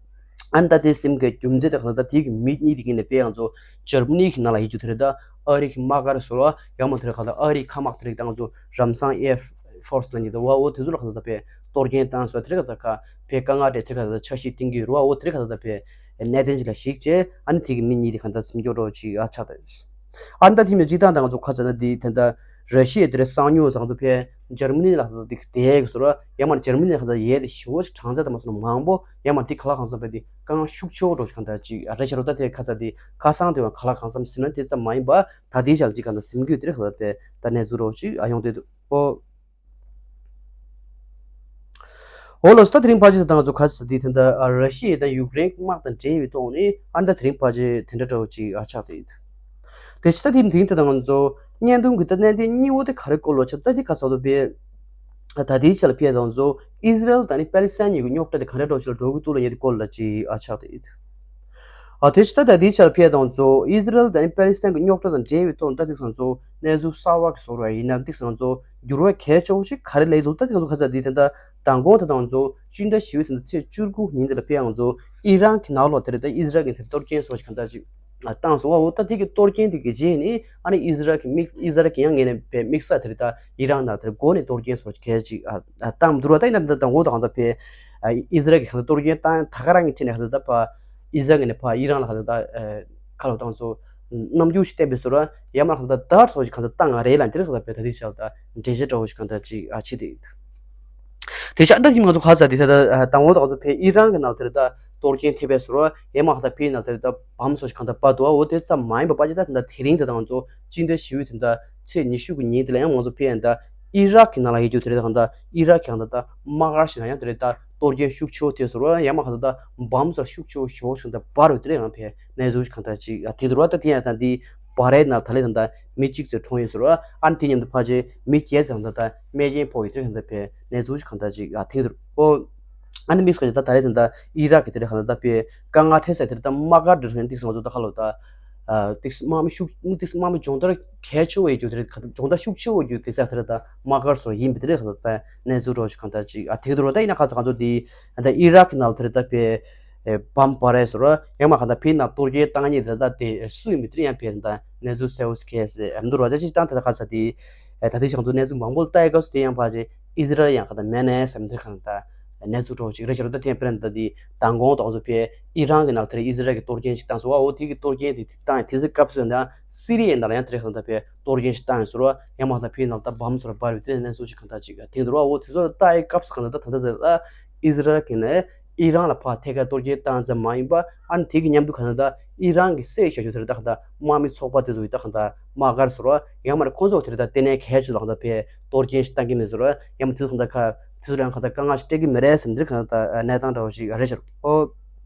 ཨ་ནི་ད་དེ་སེམས་ཀྱི་རྒྱུ་མཚན་དེ་གང་ལྟར་དེ་གི་མི་གཉིས་དེ་གི་ནས་དཔེ་ང་ཚོ་འཇར་མ་ནི་གི་ནང་ལ་ཡིད་རྒྱུ་དེར་ད་ཨ་རི་གི་དམག་སྒར་སོ་ར་ཡང་མ་དེར་གང་ལྟར་ཨ་རི་མཁའ་དམག་དེ་རིགས་ད་ང་ཚོ་རམ་སང་ཨེར་ཕོར་སི་ལ་ཉིད་དུ་བ་འོ་དེ་ཚོ་ལ་གང་ལྟར་དཔེ་གཏོར་སྐྱོན་བཏང་སོ་དེ་རིགས་གང་ལྟར་ཁ་དཔེ་དཀའ་ངལ་འཕྲད་དེ་གང་ལྟར་འཆར་གཞི་བཏིང་གི་རུ་བ་འོ་དེ་རིགས་གང་ལྟར་དཔེ་གནད་དོན་ཅིག་ལ་གཞིགས་བྱས་ཨ་ནི་དེ་གི་མི་གཉིས་དེ་གང་ལྟར་སེམས་སྐྱོ་རོགས་ཅིག་ཨ་ཆགས་ད། ཨ་ནི་ད་དེ་མི་གཅིག་དང་ད་ང་ཚོ་ཁ་ཚ་ན་དེ་དེ་འདྲ་ར་ཤི་ཡ་དེ་རེད་གསང་མྱུལ་ཟང་ཚོ་ཕེ་འཇར་མ་ནི་ལ་ཁ་ཚ་དེ་དེ་གི་སོ་ར་ཡང་མ་འཇར་མ་ནི་ལ་ཁ་ཚ་ཡས་དེ་ཞི་བོ་གྲངས་ཚད་དང་མ་སོང་མང་པོ་ཡང་མ་དེ་ག་ལ་གང་ཚ་པ་དེ་དཀའ་ངལ་ཤུགས་ཆེ་བོ་རོགས་ཅིག་གང་ལྟར་ཅིག་ཨ་རེ་ཤ་རོ་ད་དེ་ཁ་ཚ་དེ་ཁ་སང་དེ་བ་ག་ལ་གང་འཚམ་སེམས་ན་དེ་ཙམ་མ་ཡིན་པ། ད་ལྟའི་ཆར་ཅིག་གང་ལྟར་སེམས་འགུལ་དེ་རིགས་ལ་དཔེ་ད་གནས་ཚུལ་རོགས་ཅིག་ཨ་ཡོང་བསྡད་འདུག་ཨོ། ཨོ་ལགས་སོ། ད་དེ་རིང་ཕལ་ཆེར་ད་ང་ཚོ་ག་ཟེར་དེ་དེ་འདྲ་ཨ་ར་ཤི་ཡ་དང་ཡུཀ་རེན་དམག་དང་འབྲེལ་བའི་ཐོག་ནས་ཨ་ད་དེ་རིང་ཕལ་ཆེར་དེ་འདྲ་འདྲ་བོ་ཅིག་ཨ་ཆགས་བསྡད་ཡོད། དེ་ཕྱི་ད་དེ་དེ་རིང་དེ་ད་ང་ཚོ་བརྙན་ཐུང་གི་ད་གནད་དོན་གཉིས་པོ་དེ་ག་རེ་སྐོར་ལ་ཆགས་ད་དེ་ག་ཟེར་དུ་དཔེ་ད་ལྟའི་ཆར་ལ་ཕེ་ད་ང་ཚོ་ཨི་ཟི་རལ་དང་ནི་པེ་ལི་སི་ཐན་གཉིས་ཀྱི་རྙོག་དྲ་དེ་ག་འདྲ་འདྲ་བོ་ཞིག་ལ་འགྲོ་གི་འདུག་ལ་ཉེ་དེ་སྐོར་ལ་ཅིག་ཨ་ཆགས་བསྡད་ཡོད། ཨ་དེ་ཕྱི་ད་ད་དེའི་ཆར་ཕེ་དང་ཚོ་ཨི་ཟི་རལ་དང་པེ་ལི་སི་ཐན་གྱི་རྙོག་དྲ་དང་འབྲེལ་བའི་ཐོག་ད་ཐིག་སང་ཚོ་གནས་ཚུལ་གསར་བ་གི་བཟོ་འདྲ་ཡིན་ན་ཐིག་སང་ཚོ་འགྱུར་བ་གལ་ཆེ་བོ་ཞིག་ག་རེ་སླེབས་འདུག་ད་ཐིག་སང་ཚོ་ག་ཚ་དེ་དེ་འདྲ་མདང་དགོང་དེ་དང་ཚོ་སྤྱི་ཟླ་བཞི་པའི་ཚེས་ཚེས་བཅུ་དགུ་ཉིན་དེ་ལ་ཕེ་ཡང་ཚོ་ཨི་རན་གྱི་ནང་ལོགས་དེ་རེད་ད་ཨི་ཟི་རལ་གྱི་དེ་གཏོར་སྐྱོན་སོགས་ཞིག་ག་འདྲ་ཅིག་བཏང་སོང་བ། འོ་ད་དེ་གི་གཏོར་སྐྱོན་དེ་གི་རྗེས་ནས་ཨ་ནི་ཨི་ཟི་རལ་གྱི་དམིགས་ཨི་ཟི་རལ་གྱི་ཡང་ངོས་ནས་ཕེ་དམིགས་ས་དེ་རེད་ད་ཨི་རན་ནང་དེ་རེད་འགོ་ནས་གཏོར་སྐྱོན་སོགས་ཞིག་གལ་ཅིག་བཏང་འདུག་ར། ད་ཡིན་ན་ད་མདང་དགོང་དེ་གང་ལྟར་ཕེ་ཨི་ཟི་རལ་གྱི་གང་ལྟར་གཏོར་སྐྱོན་བཏང་ད་ག་རང་གི་ཁྲིད་ནས་གང་ལྟར་ད་ཕ་ཨི་ཟི་རལ་གྱི་ནས་ཕ་ཨི་རན་ལ་གང་ལྟར་ད་ཁ་ལོ་བཏང་སོ་རྣམ་འགྱུར་ཞིག་བསྟན་པའི་ཟུར་ཡ་མ་གང་ལྟར་ད་སོགས་ཞིག་གང་ལྟར་བཏང་ང་རེད་ལ་འདིར་གང་ལྟར་ཕེ་ད་དེ་ཆགས་ད་འགྲེལ་བཤད་འདྲ་བོ་ཞིག་གང་ལྟར་ཅིག་ཨ་ཕྱི་དེ་ཡིན། དེ་ཆགས་ད་ཅིག་ང་ཚོ་ག་ས་དེ་ད་ད་དང་བོ་ད་ང་ཚོ་ཕེ་ཨི་རན་གྱི་ནང་དེར་ད་ གཏོར་སྐྱོན་ཐེབས་པའི་ཟུར་ཡང་མ་གང་ལྟར་ཕི་ཡིན་ན་དེ་ད་བམ་སོགས་ཤིག་གང་ལྟར་སྤར་འདུག་འོ་དེ་ཙམ་མ་ཡིན་པ་ཕལ་ཆེར་ད་དེ་འདྲ་དེ་རིང་དེ་དང་ཚོ་སྤྱི་ཟླ་བཞི་པའི་དེ་འདྲ་ཚེས་ཉི་ཤུ་གི་ཉིན་དེ་ལ་ཡང་ང་ཚོ་ཕི་ཡིན་ད་ཨི་རག་གི་ནང་ལ་ཡོད་རྒྱུ་དེ་རེད། གང་ལྟར་ཨི་རག་གི་གང་ལྟར་ད་དམག་སྒར་ཞིག་ལ་ཡང་དེ་རེད་ད་གཏོར་སྐྱོན་ཤུགས་ཆེ་བོ་ཐེབས་ཟུར་ཡང་མ་གང་ལྟར་ད་བམ་སོགས་ཤུགས་ཆེ་བོ་ཞོག་ཞིག་ད་སྤར་ཡོད་དེ་རེད། ཡང་ཕི་གནས་ཚུལ་ཞིག་གང་ལྟར་ཅིག་ཐེབས་འདུག་ར། ད་དེ་ཡང་ད་འདི་བ་རེད་ན་ད་ལེ་ད་ད་མི་གཅིག་ཙམ་གྲོངས་ཡོད་ཟེར་བ། ཨ་ནི་དེ་མཉམ་དུ་ཕལ་ཆེར་མི་བརྒྱད་ཙམ་ད་ལྟ་རྨས་སྐྱོན་ཕོག་ཡོད་དེ་གང་ལྟར་ཕི་གནས་ཚུལ་ཞིག་གང་ལྟར་ཅིག་ཐེབས་འདུག་ཨོ། ཨ་ནི་དམིགས་སུ་བཀར་ད་ད་རེས་ད་ལྟ་ཨི་རག་གི་དེ་རེད་གང་ལྟར་ད་ཕི་དཀའ་ངལ་འཕྲད་ས་དེ་རེད་ད་དམག་སྒར་འདི་ཚོ་ཡང་ཏིག་སང་ཚོ་ད་ཁ་ལོ་ད་ཏིག་དམག་མི་ཤུགས་ཏིག་དམག་མི་སྦྱོང་བརྡར་གལ་ཆེ་བོ་ཡོད་རྒྱུ་དེ་རེད། སྦྱོང་བརྡར་ཤུགས་ཆེ་བོ་ཡོད་རྒྱུ་དེ་ས་དེ་རེད་ད་དམག་སྒར་སོགས་ཡིན་པའི་དེ་རེད་གང་ལྟར་ད་གནས་ཚུལ་རོ་ཞིག་གང་ལྟར་ཅིག་ཐེབས་འདུག་རོ། ད་ཡིན་ན་ཁ་ཚ་གང་ཚོ་དེ་ད་ཨི་རག་གི་ནང་ལ་དེ་རེད་ད་ཕི་ཨེ་བམ་སྤར་རེད་ཟེར་རོ། ཡང་མ་གང་ལྟར་ཕི་ནང་གཏོར་སྐྱོན་བཏང་མཁན་དེ་ད་དེ་སུ་ཡིན་མི་དེ་ཡང་ཕི་ད་གནས་ཚུལ་གསལ་བོ་ཁེལ་སེ་ཨ་མི་འདུག་རོ། ཅི་ཅིག་བཏང་དེ་ད་ཁ་ཚ་དེ་ད་དེ་ཞིག་ཚོ་གནས་ཚུལ་མང་པོ་ལ་ལྟ་ཡི་སྐབས་སུ་དེ་ཡང་ཕལ་ཆེར་ཨི་ཟི་རལ་ཡང་གང་ལྟར་མེད་ནས་བསམ་དེ་གང་ལྟར་གནས་ཚུལ་གྲོགས་ཅིག་རེད་ཤག་རོ། ད་དེ་ཡང་དཔེར་ན་ད་དེ་མདང་དགོང་དང་ཚོ་ཕི་ཨི་རན་གི་ནང་དེར་ཨི་ཟི་རལ་གྱི་གཏོར་སྐྱོན་ཞིག་བཏང་སོང་བ། འོ་དེ་གི་གཏོར་སྐྱོན་དེ་བཏང་དེ་ཚོའི་སྐབས་སུ་ཡང་ད་སི་རི་ཡའི་ནང་ལ་ཡང་དེ་རེད་གང་ལྟར་ཕི་གཏོར་སྐྱོན་ཞིག་བཏང་ཡོད་ཟེར་བ། ཡང་མ་གང་ལྟར་ཕི་ནང་ལ་ད་བམ་སོགས་ལ་སྤར་བའི་དེ་གནས་ཚུལ་ཞིག་གང་ལྟར་ཅིག་ཐེབས་འདུག་རོ། འོ་དེ་ཚོ་ལ་ལྟ་ཡི་སྐབས་སུ་གང་ལྟར་ད་ད་ལྟ་ཟེར་ལ་ཨི་ཟི་རལ་གི་ནས་ཨི་རན་ལ་ཕར་ཐད་ཀར་གཏོར་སྐྱོན་བཏང་ཙམ་མ་ཡིན་པ་ཨ་ནི་དེ་གི་མཉམ་དུ་གང་ལྟར་ད་ཨི་རན་གི་སྲིད་བྱ་སྤྱོད་དེར་ད་གང་ལྟར་དམག་མི་ཚོགས་པ་དེ་ཚོ་ཡི་ད་གང་ལྟར་དམག་སྒར་ཟེར་རོ། ཡང་མ་རེད་ཁོང་ཚོ་དེར་ད་ལྟེ་གནས་གལ་ཆེ་ལ་གང་ལྟར་ཕི་གཏོར་སྐྱོན་ཞིག་བཏང་གི་མེད་ཟེར་རོ། ཡང་མ་དེ་ཚོ་གང་ལྟར་ཁ་དེ་ཚོ་ལ་ཡང་གང་ལྟར་དཀའ་ངལ་ཞིག་སྤྲད་གི་མེད་རེད་བསམ་འདིར་གང་ལྟར་གནས་སྟངས་འདྲ་བོ་ཞིག་རེད་ཤག་ཨོ།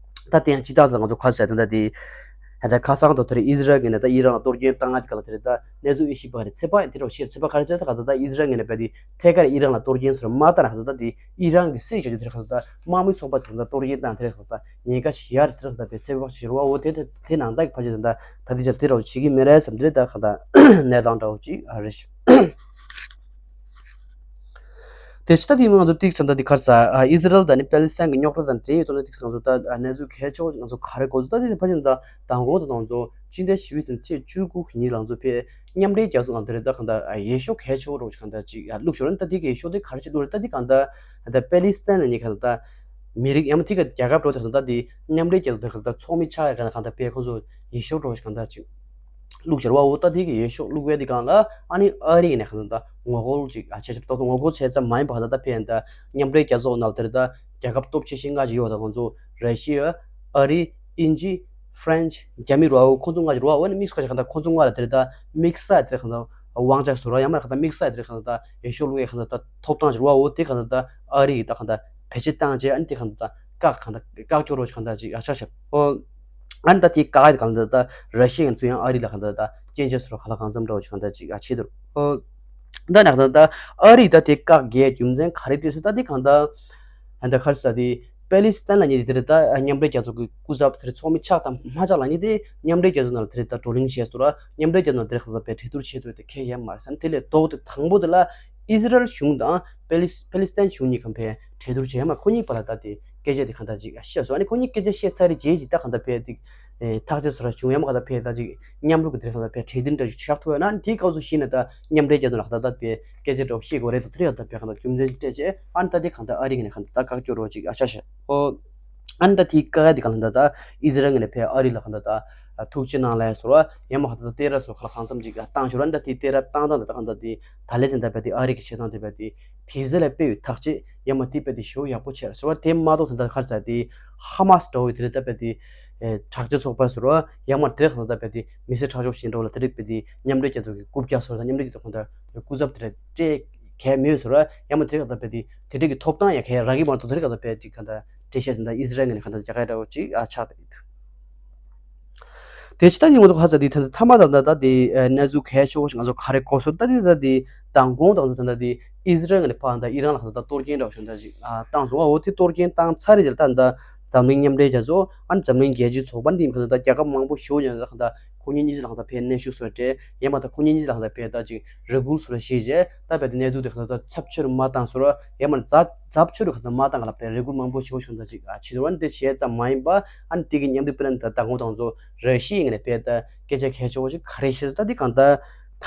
ད་དེ་ཡང་སྤྱི་བཏང་དུ་ང་ཚོ་ཁ་གསལ་དོན་དག་དེ་ད་ཁ་སང་དུ་དེར་ཨི་ཟི་རལ་གྱི་ནས་ད་ཨི་རན་ལ་གཏོར་སྐྱོན་བཏང་ང་དེ་ག་ལ་དེར་ད་གནས་ཚུལ་ཨེ་ཤི་པ་རེད། ཚེ་པ་ཡང་དེ་འདྲ་བོ་ཞིག་རེད། ཚེ་པ་ག་རེ་ཚེ་ད་ག་ད་ད་ཨི་ཟི་རལ་གྱི་ནས་བས་དེ་ཐད་ཀར་ཨི་རན་ལ་གཏོར་སྐྱོན་ཟེར་མ་བཏང་ན་ག་ད་ད་དེ་ཨི་རན་གྱི་སྲིད་བྱ་སྤྱོད་དེར་ག་ད་ད་དམག་མི་ཚོགས་པ་ཚོ་ད་གཏོར་སྐྱོན་བཏང་དེར་ག་ད་ད་ཉེན་ཁ་ཞི་ཡ་རེད་ཟེར་ག་ད་བས་ཚེ་པ་ཞིག་རེད་བ། འོ་དེ་དེ་དེ་ནང་ད་གི་ཕལ་ཆེར་ད་ད་དེ་ཆ་དེ་འདྲ་བོ་བྱེད་ཀྱི་མེད་རེད་བསམ་དེ་རེད། ད་ག་ད་གནས་སྟངས་འདྲ་བོ་ཅིག་རེད་ཤག་དེ་ཕྱི་ད་དེ་ང་ཚོ་ཏིག་ཙམ་ད་དེ་ག་རེ་ཟེར་ཨི་ཟི་རལ་དང་ནི་པེ་ལི་སི་ཐན་གྱི་རྙོག་དྲ་དང་འབྲེལ་ཡོད་དོ་ན་ཏིག་ཙམ་ང་ཚོ་ད་གནས་ཚུལ་གལ་ཆེ་བོ་ང་ཚོ་ག་རེ་གོ་ཚོད་ད་དེ་ཕལ་ཆེར་ད་མདང་དགོང་དང་ང་ཚོ་སྤྱི་ཟླ་བཞི་པའི་ཚེས་བཅུ་དགུ་གི་ཉིན་ལ་ང་ཚོ་ཕི་མཉམ་འབྲེལ་རྒྱལ་ཚོགས་ནང་དེ་རེད་ད་གང་ལྟར་འོས་ཤོག་གལ་ཆེ་བོ་རོགས་གང་ལྟར་ཅིག་བླུགས་ཤོར་ན་ད་དེ་གི་འོས་ཤོག་དེ་ག་རེ་བྱེད་འདུག་རེད། ད་དེ་གང་ལྟར་ད་པེ་ལི་སི་ཐན་ལ་ནི་གང་ལྟར་མི་རིགས་ཡང་མ་དེ་ག་རྒྱལ་ཁབ་རོགས་དེ་གང་ལྟར་དེ་མཉམ་འབྲེལ་རྒྱལ་ཚོགས་དེ་གང་ལྟར་ཚོགས་མི་ཆགས་ཡ་གང་ལྟར་ཕི་ཁོང་ཚོ་འོས་ཤོག་རོགས་གང་ལྟར་ཅིག་བླུགས་བྱར་བའོ། ད་དེ་གི་འོས་ཤོག་བླུགས་པའི་དེ་སྒང་ལ་ཨ་ནི་ཨ་རི་ཡིན་ནས་གང་ལྟར་ངོ་རྒོལ་ཅིག་ཨ་བྱས་ཤག་ཏོག་ཏོག་ངོ་རྒོལ་བྱས་ཙམ་མ་ཡིན་པ་གང་ལྟར་ད་ཕན་ད་མཉམ་འབྲེལ་རྒྱལ་ཚོགས་ནང་དེར་ད་རྒྱལ་ཁབ་སྟོབས་ཆེ་ཤོས་ལྔ་ཅིག་ཡོད་ད་ང་ཚོ་ར་ཤི་ཡ་ཨ་རི་དབྱིན་ཇི་ཧྥ་རན་ཆི་རྒྱ་མི་རོ་ཨོ་ཁོང་ཚོ་ལྔ་ཅིག་རོ་ཨོ་ནི་དམིགས་སུ་བཀར་ཅིག་གང་ལྟར་ཁོང་ཚོ་ལྔ་ལ་དེར་ད་དམིགས་བསལ་དེར་གང་ལྟར་དབང་ཆ་ཟེར་རོ་ཡང་མ་རེད་གང་ལྟར་དམིགས་བསལ་དེར་གང་ལྟར་ད་འོས་ཤོག་བླུགས་ཡས་གང་ལྟར་ད་ཐོབ་ཐང་ཅིག་རོ་ཨོ་དེ་གང་ལྟར་ད་ཨ་རི་ཡིས་ད་གང་ལྟར་བེད་སྤྱོད་བཏང་རྗེས་ཨ་ནི་དེ་གང་ལྟར་ད་བཀག་གང་ལྟར་བཀག་སྐྱོར་རོ་ཅིག་གང་ལྟར་ཅིག་ཨ་ཆ་ཤག་ཨོ། ཨ་ནི་ད་དེའི་བཀག་ཡ་དེ་གང་ལྟར་ད་ར་ཤི་ཡ་ཡང་ཚུར་ཡང་ཨ་རི་ལ་གང་ལྟར་ད་སྐྱོན་བརྗོད་སོགས་གང་ལ་གང་འཚམ་འདྲ་བོ་ཅིག་གང་ལྟར་ཅིག་ཨ་བྱེད་འདུག་ཨོ། ད་ནི་གང་ལྟར་ད་ཨ་རི་ད་དེ་བཀག་རྒྱའི་རྒྱུ་མཚན་ག་རེ་རེད་ཟེར་ད་དེ་གང་ལྟར་ད་ག་རེ་ཟེར་དེ་པེ་ལི་སི་ཐན་ལ་ཉེ་དེ་དེར་ད་མཉམ་འབྲེལ་རྒྱལ་ཚོགས་ཀྱི་སྐུ་ཚབ་དེར་ཚོགས་མི་ཆགས་དང་མ་ཆགས་ལ་ཉེ་དེ་མཉམ་འབྲེལ་རྒྱལ་ཚོགས་ནང་ལ་དེར་ད་བགྲོ་གླེང་བྱས་སོང་ར་མཉམ་འབྲེལ་རྒྱལ་ཚོགས་ནང་དེར་གང་ལྟར་པའི་གྲོས་བསྡུར་བྱེད་ཐུབ་དེ་ཁེ་ཡ་མ་རེད་ཟེར་ན་དེ་ལས་ལྡོག་སྟེ་དང་པོ་དེ་ལ་ཨི་ཟི་རལ་གཞུང་དང་པེ་ལི་པེ་ལི་སི་ཐན་གཞུང་གཉིས་ཀྱི་ཕན་གྲོས་བསྡུར་བྱས་མ་ཁོ་གཉིས་བར་ལ་ད་དེ་སྐད་ཆ་དེ་གང་ལྟར་ཅིག་བཤད་སོང་། ཨ་ནི་ཁོ་གཉིས་སྐད་ཆ་བཤད་ཚར་རྗེས་ཅིག་ད་གང་ལྟར་ཕན་ཅིག་ཐག་གཅོད་སོ་ར་བྱུང་ཡང་མ་གང་ལྟར་ཕན་ད་ཅིག་མཉམ་རུབ་ཀྱི་དེ་གང་ལྟར་ཕན་གྲོས་མཐུན་འདྲ་ཞིག་ཆགས་ཐུབ་ཡོད་ན་ཨ་ནི་དེའི་སྐབས་སུ་གཞི་ནས་ད་མཉམ་འབྲེལ་རྒྱལ་ཚོགས་ལ་གང་ལྟར་ད་ཕན་སྐད་ཆ་འདྲ་བོ་བཤད་དགོས་རེད་ད་དེ་རེད་གང་ལྟར་ཕན་གང་ལྟར་རྒྱུ་མཚན་ཅིག་སྤྲད་བྱས་ཨ་ནི་ད་དེ་གང་ལྟར་ཨ་རི་གི་ནས་གང་ལྟར་ད་བཀག་སྐྱོར་རོགས་ཅིག་ཨ་ཆ་བཞག་ཨོ། ཨ་ནི་ད་དེའི་བཀག་ཡ་དེ་གང་ལྟར་ད་ཨི་ཟི་རལ་ངོས་ནས་ཕན་ཨ་རི་ལ་གང་ལྟར་ད་ཐུགས་རྗེ་གནང་ལགས་ཟེར་བ་ཡང་མ་གང་ལྟར་ད་གཏད་ར་སོགས་གང་ལ་གང་འཚམ་ཅིག་བཏང་ཞོར་ཨ་ནི་ད་དེའི་གཏད་ར་བཏང་སྟངས་དེ་ད་གང་ལྟར་དེ་ད་ལས་དེ་འདྲ་བས་དེ་ཨ་རི་གི་བྱེད་སྟངས་དེ་བས་དེ་དེ་ཚེ་ལ་དཔེ་ཡོད་ཐག་ཆོད་ཡང་མ་དེ་བས་དེ་ཞེ་པོ་ཡག་པོ་བྱས་ཟེར་བ་དེ་མ་གཏོགས་དེ་འདྲ་ག་རེ་ཟེར་དེ་ཧ་མ་སི་འདྲ་བོ་དེ་འདྲ་ད་བས་དེ་དྲག་ཆས་ཚོགས་པ་ཟེར་བ་ཡང་མ་དེ་གང་ལྟར་ད་བས་དེ་མི་སེར་ཁྲག་སྦྱོར་ཞིག་འདྲ་བོ་ལ་དེ་འདྲ་བས་དེ་མཉམ་འབྲེལ་རྒྱལ་ཚོགས་ཀྱི་རྐུབ་བཀྱག་ཟེར་བ་དང་མཉམ་འབྲེལ་རྒྱལ་ཚོགས་གང་ལྟར་སྐུ་ཚབ་དེ་འདྲ་སྤྲད་གལ་མེད་ཟེར་བ་ཡང་མ་དེ་གང་ལྟར་བས་དེ་དེ་འདྲ་གི་ཐོབ་ཐང་ཡང་གལ་རག་གི་མ་གཏོགས་དེ་འདྲ་གང་ལྟར་བས་དེ་གང་ལྟར་འགྲེལ་བཤད་ཟིན་ད་ཨི་ཟི་རལ་ངོས་ནས་གང་ལྟར་རྒྱག་གི་འདྲ་བོ་ཅིག་ཨ་ཆགས་བསྡད་ཡོད། དེ་ཕྱི་ད་ནི་ང་ཚོ་ཁ་ཚ་དེ་ད་ལྟ་ཐ་མ་ད་ལྟ་ད་དེ་གནས་ཚུལ་གལ་ཆེ་བོ་ཞིག་ང་ཚོ་ག་རེ་གོ་སོང་ད་དེ་ད་དེ་མདང་དགོང་དང་ཚོ་ད་ལྟ་དེ་ཨི་ཟི་རལ་ངོས་ནས་ཕར་ད་ཨི་རན་ལ་ག་ད་གཏོར་སྐྱོན་འདྲ་བོ་ཞིག་ད་ཅིག་བཏང་སོང་། འོ་དེ་གཏོར་སྐྱོན་བཏང་ཚར་རེད། ད་ད་འཛམ་གླིང་མཉམ་འབྲེལ་རྒྱལ་ཚོགས་ཨ་ནི་འཛམ་གླིང་རྒྱལ་སྤྱིའི་ཚོགས་པ་འདི་ཡིན་ཁ་ད་རྒྱལ་ཁབ་མང་པོ་ཞེ་པོ་ཡོད་ད་ག་ད་ཁོ་གཉིས་གཉིས་ལ་ག་ད་ཕན་གནོན་ཤུགས་སོ་སྤྲད་ཡང་མ་ད་ཁོ་གཉིས་གཉིས་ལ་ག་ད་ཕན་ད་ཅིག་རེ་སྐུལ་སོ་ཞེས་བྱས་ད་བས་དེ་གནས་ཚུལ་དེ་ག་ད་ཚབས་ཆེ་རུ་མ་བཏང་སོང་ཡང་མ་ད་ཚབས་ཆེ་རུ་ག་ད་མ་བཏང་ག་ལ་བས་རེ་སྐུལ་མང་པོ་ཞེ་པོ་ཞིག་ག་ད་ཅིག་བྱེད་འདུག་བ། འདི་བྱས་ཙམ་མ་ཡིན་པ་ཨ་ནི་དེ་གི་མཉམ་དུ་དཔེར་ན་ད་ད་ངོ་དང་ཚོ་ར་ཤི་ཡའི་ངོས་ནས་བས་ད་སྐད་ཆ་གལ་ཆེ་བོ་ཞིག་ག་རེ་བཤད་ད་འདི་གང་ད་ད་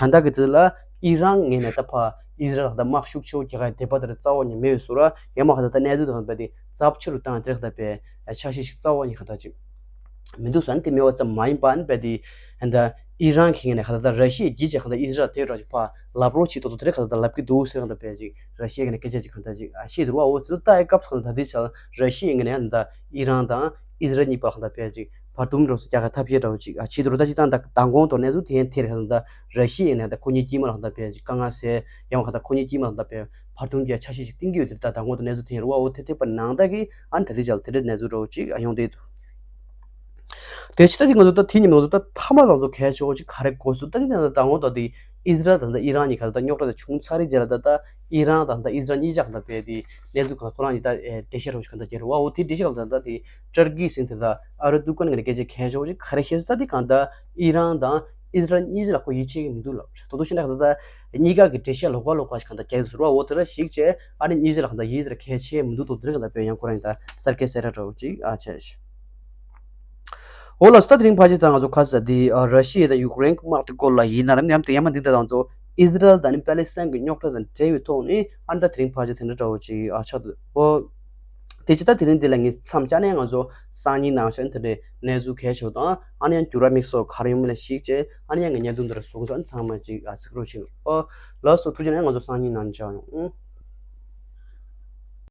ལྟ་གི་ཚེ་ལ་ཨི་རན་ངོས་ནས་ད་ཕ་ཨི་ཟི་རལ་ལ་ད་དམག་ཤུགས་ཆེ་བོ་རྒྱག་ག་དད་པ་དེ་རྩ་བ་ཉིད་མེད་པའི་བཟོ་ར་ཡང་མ་ག་ད་ད་གནས་ཚུལ་དེ་ག་ད་བས་དེ་ཚབས་ཆེ་རུ་བཏང་དེ་རེད་ག་ད་བས་འཆར་གཞི་ཞིག་རྩ་བ་ཉིད་ག་ད་ཅིག་མི་འདུག་ཟེར་ན་དེ་མེད་པ་ཙམ་མ་ཡིན་པ་ཨ་ནི་བས་དེ་ད་ ཨི་རན་གྱི་ངོས་ནས་གང་ལྟར་ར་ཤི་ཡའི་རྒྱུད་ཀྱི་གང་ལྟར་ཨི་ཟི་རལ་དེ་ར་ཅིག་ཕར་ལབ་རོགས་བྱེད་དོ་དོ་དེ་རེད། གང་ལྟར་ལབ་ཀྱི་འདུག་ཟེར། གང་ལྟར་བས་ཅིག་ར་ཤི་ཡའི་ངོས་ནས་སྐད་ཆ་ཅིག་གང་ལྟར་ཅིག་ཨ་བཤད་འདུག་ར། འོ་ཙི་ད་ཨེ་སྐབས་གང་ལྟར་ད་ལྟའི་ཆར་ར་ཤི་ཡའི་ངོས་ནས་ཡང་ད་ཨི་རན་དང་ཨི་ཟི་རལ་གཉིས་བར་གང་ལྟར་བས་ཅིག་བར་འདུམ་རོགས་སུ་རྒྱག་གི་ཐབས་ཤེས་འདྲ་བོ་ཅིག་ཨ་བྱེད་འདུག་ར། ད་ཅིག་ད་ད་མདང་དགོང་དུ་གནས་ཚུལ་དེ་ཡང་དེ་རེད། གང་ལྟར་ར་ཤི་ཡའི་ངོས་ནས་ད་ཁོ་གཉིས་དཀྱིལ་མ་ལ་གང་ལྟར་བས་ཅིག་དཀའ་ངལ་སེལ་ཡང་གང་ལྟར་ཁོ་གཉིས་དཀྱིལ་མ་ལ་གང་ལྟར་བས་བར་འདུམ་གྱི་འཆར་གཞི་ཞིག་བཏིང་གི་ཡོད་དེ། ད་མདང་དགོང་དུ་གནས་ཚུལ་དེ་ཡང་རེད་བ། འོ་དེ་ཐེག་པ་ནང་ད་གི་ཨ་ནི་ད་ལྟའི་ཆར་དེ་འདྲའི་གནས་ཚུལ་འདྲ་བོ་ཅིག་ཨ་ཡོང་བསྡད་འདུག་དེ་ཕྱི་ད་དེ་ང་ཚོ་ད་དེ་ཉིན་ང་ཚོ་ད་མཐའ་མ་ལ་ང་ཚོ་གལ་ཆེ་བོ་ཅིག་ག་རེ་དགོས་སུ་ད་དེ་ད་ལྟ་དང་པོ་ད་དེ་ཨི་ཟི་རལ་དང་ད་ཨི་རན་གཉིས་ཀ་ད་རྙོག་དྲ་ད་བྱུང་ཚར་རེད། རྗེས་ལ་ད་ད་ཨི་རན་དང་ད་ཨི་ཟི་རལ་གཉིས་ཆ་ག་ད་བས་དེ་གནས་ཚུལ་ག་ཁོ་རང་གཉིས་ད་འགྲེལ་བཤད་རོགས་ཞིག་ག་ད་རྒྱག་རོགས། འོ་དེ་འགྲེལ་བཤད་ག་ད་ད་དེ་ཏུར་ཀི་ཟེར་དེ་ད་ཨར་དུ་ཀན་གི་སྐད་ཆ་གལ་ཆེ་བོ་ཅིག་ག་རེ་བཤད་སུ་ད་དེ་གང་ད་ཨི་རན་དང་ཨི་ཟི་རལ་གཉིས་ཆ་ལ་ཁོ་ཡིད་ཆེས་ཀྱི་མི་འདུག་ལབ། ད་དུ་ཤི་ན་ག་ད་ད་གཉིས་ཀ་གི་འགྲེལ་བཤད་ལོགས་ཀ་ལོགས་ཀ་ཞིག་ག་ད་རྒྱག་སུ་རོགས། འོ་དེ་ར་ཞིག་བྱས་ཨ་ནི་གཉིས་ཆ་ལ་གང་ད་ཡིད་ཆེས་གལ་ཆེ་མི་འདུག་དོ་དེ་ར་གང་ད་བས་ཡང་ཁོ་རང་གཉིས་ད་གསར་སྐད་གསལ་ར་འདྲ་བོ་ཅིག་ཨ་བྱས་ཤག་འོ་ལགས་སོ། ད་དེ་རིང་ཕལ་ཆེར་ད་ང་ཚོ་ཁ་ས་འདི་ཨ་ར་ཤི་ཡ་དང་ཡུཀ་རེན་གྱི་དམག་དེ་སྐོར་ལ་ཡིན་ན་རམ། ཡང་དེ་ཡང་མ་འདི་ད་ང་ཚོ་ཨི་ཟི་རལ་དང་ནི་པ་ལེ་སི་ཐན་གྱི་རྙོག་དྲ་དང་འབྲེལ་བའི་ཐོག་ནས་ཨ་ནི་ད་དེ་རིང་ཕལ་ཆེར་དེ་འདྲ་འདྲ་བོ་ཅིག་ཨ་ཆགས་འདུག་འོ་དེ་ཅི་ད་དེ་རིང་འདི་ལ་ངས་མཚམས་བཅད་ནས་ང་ཚོ་སང་ཉིན་ནང་བཞིན་དེ་འདྲའི་གནས་ཚུལ་གལ་ཆེ་བ་དང་ཨ་ནི་ཡང་འགྱུར་བ་དམིགས་སུ་ག་རེ་ཡོང་མིན་ལ་གཞིགས་བྱས་ཨ་ནི་ཡང་ངས་བརྙན་ཐུང་འདི་ར་བཟོ་གི་སོང་། ཨ་ནི་ཚང་མ་ཅིག་ཨ་གཟིགས་རོགས་བྱེད། འོ་ལགས་སོ། ཐུགས་རྗེ་ཆེ། ང་ཚོ་སང་ཉིན་ནང་མཇལ་ཡོང་།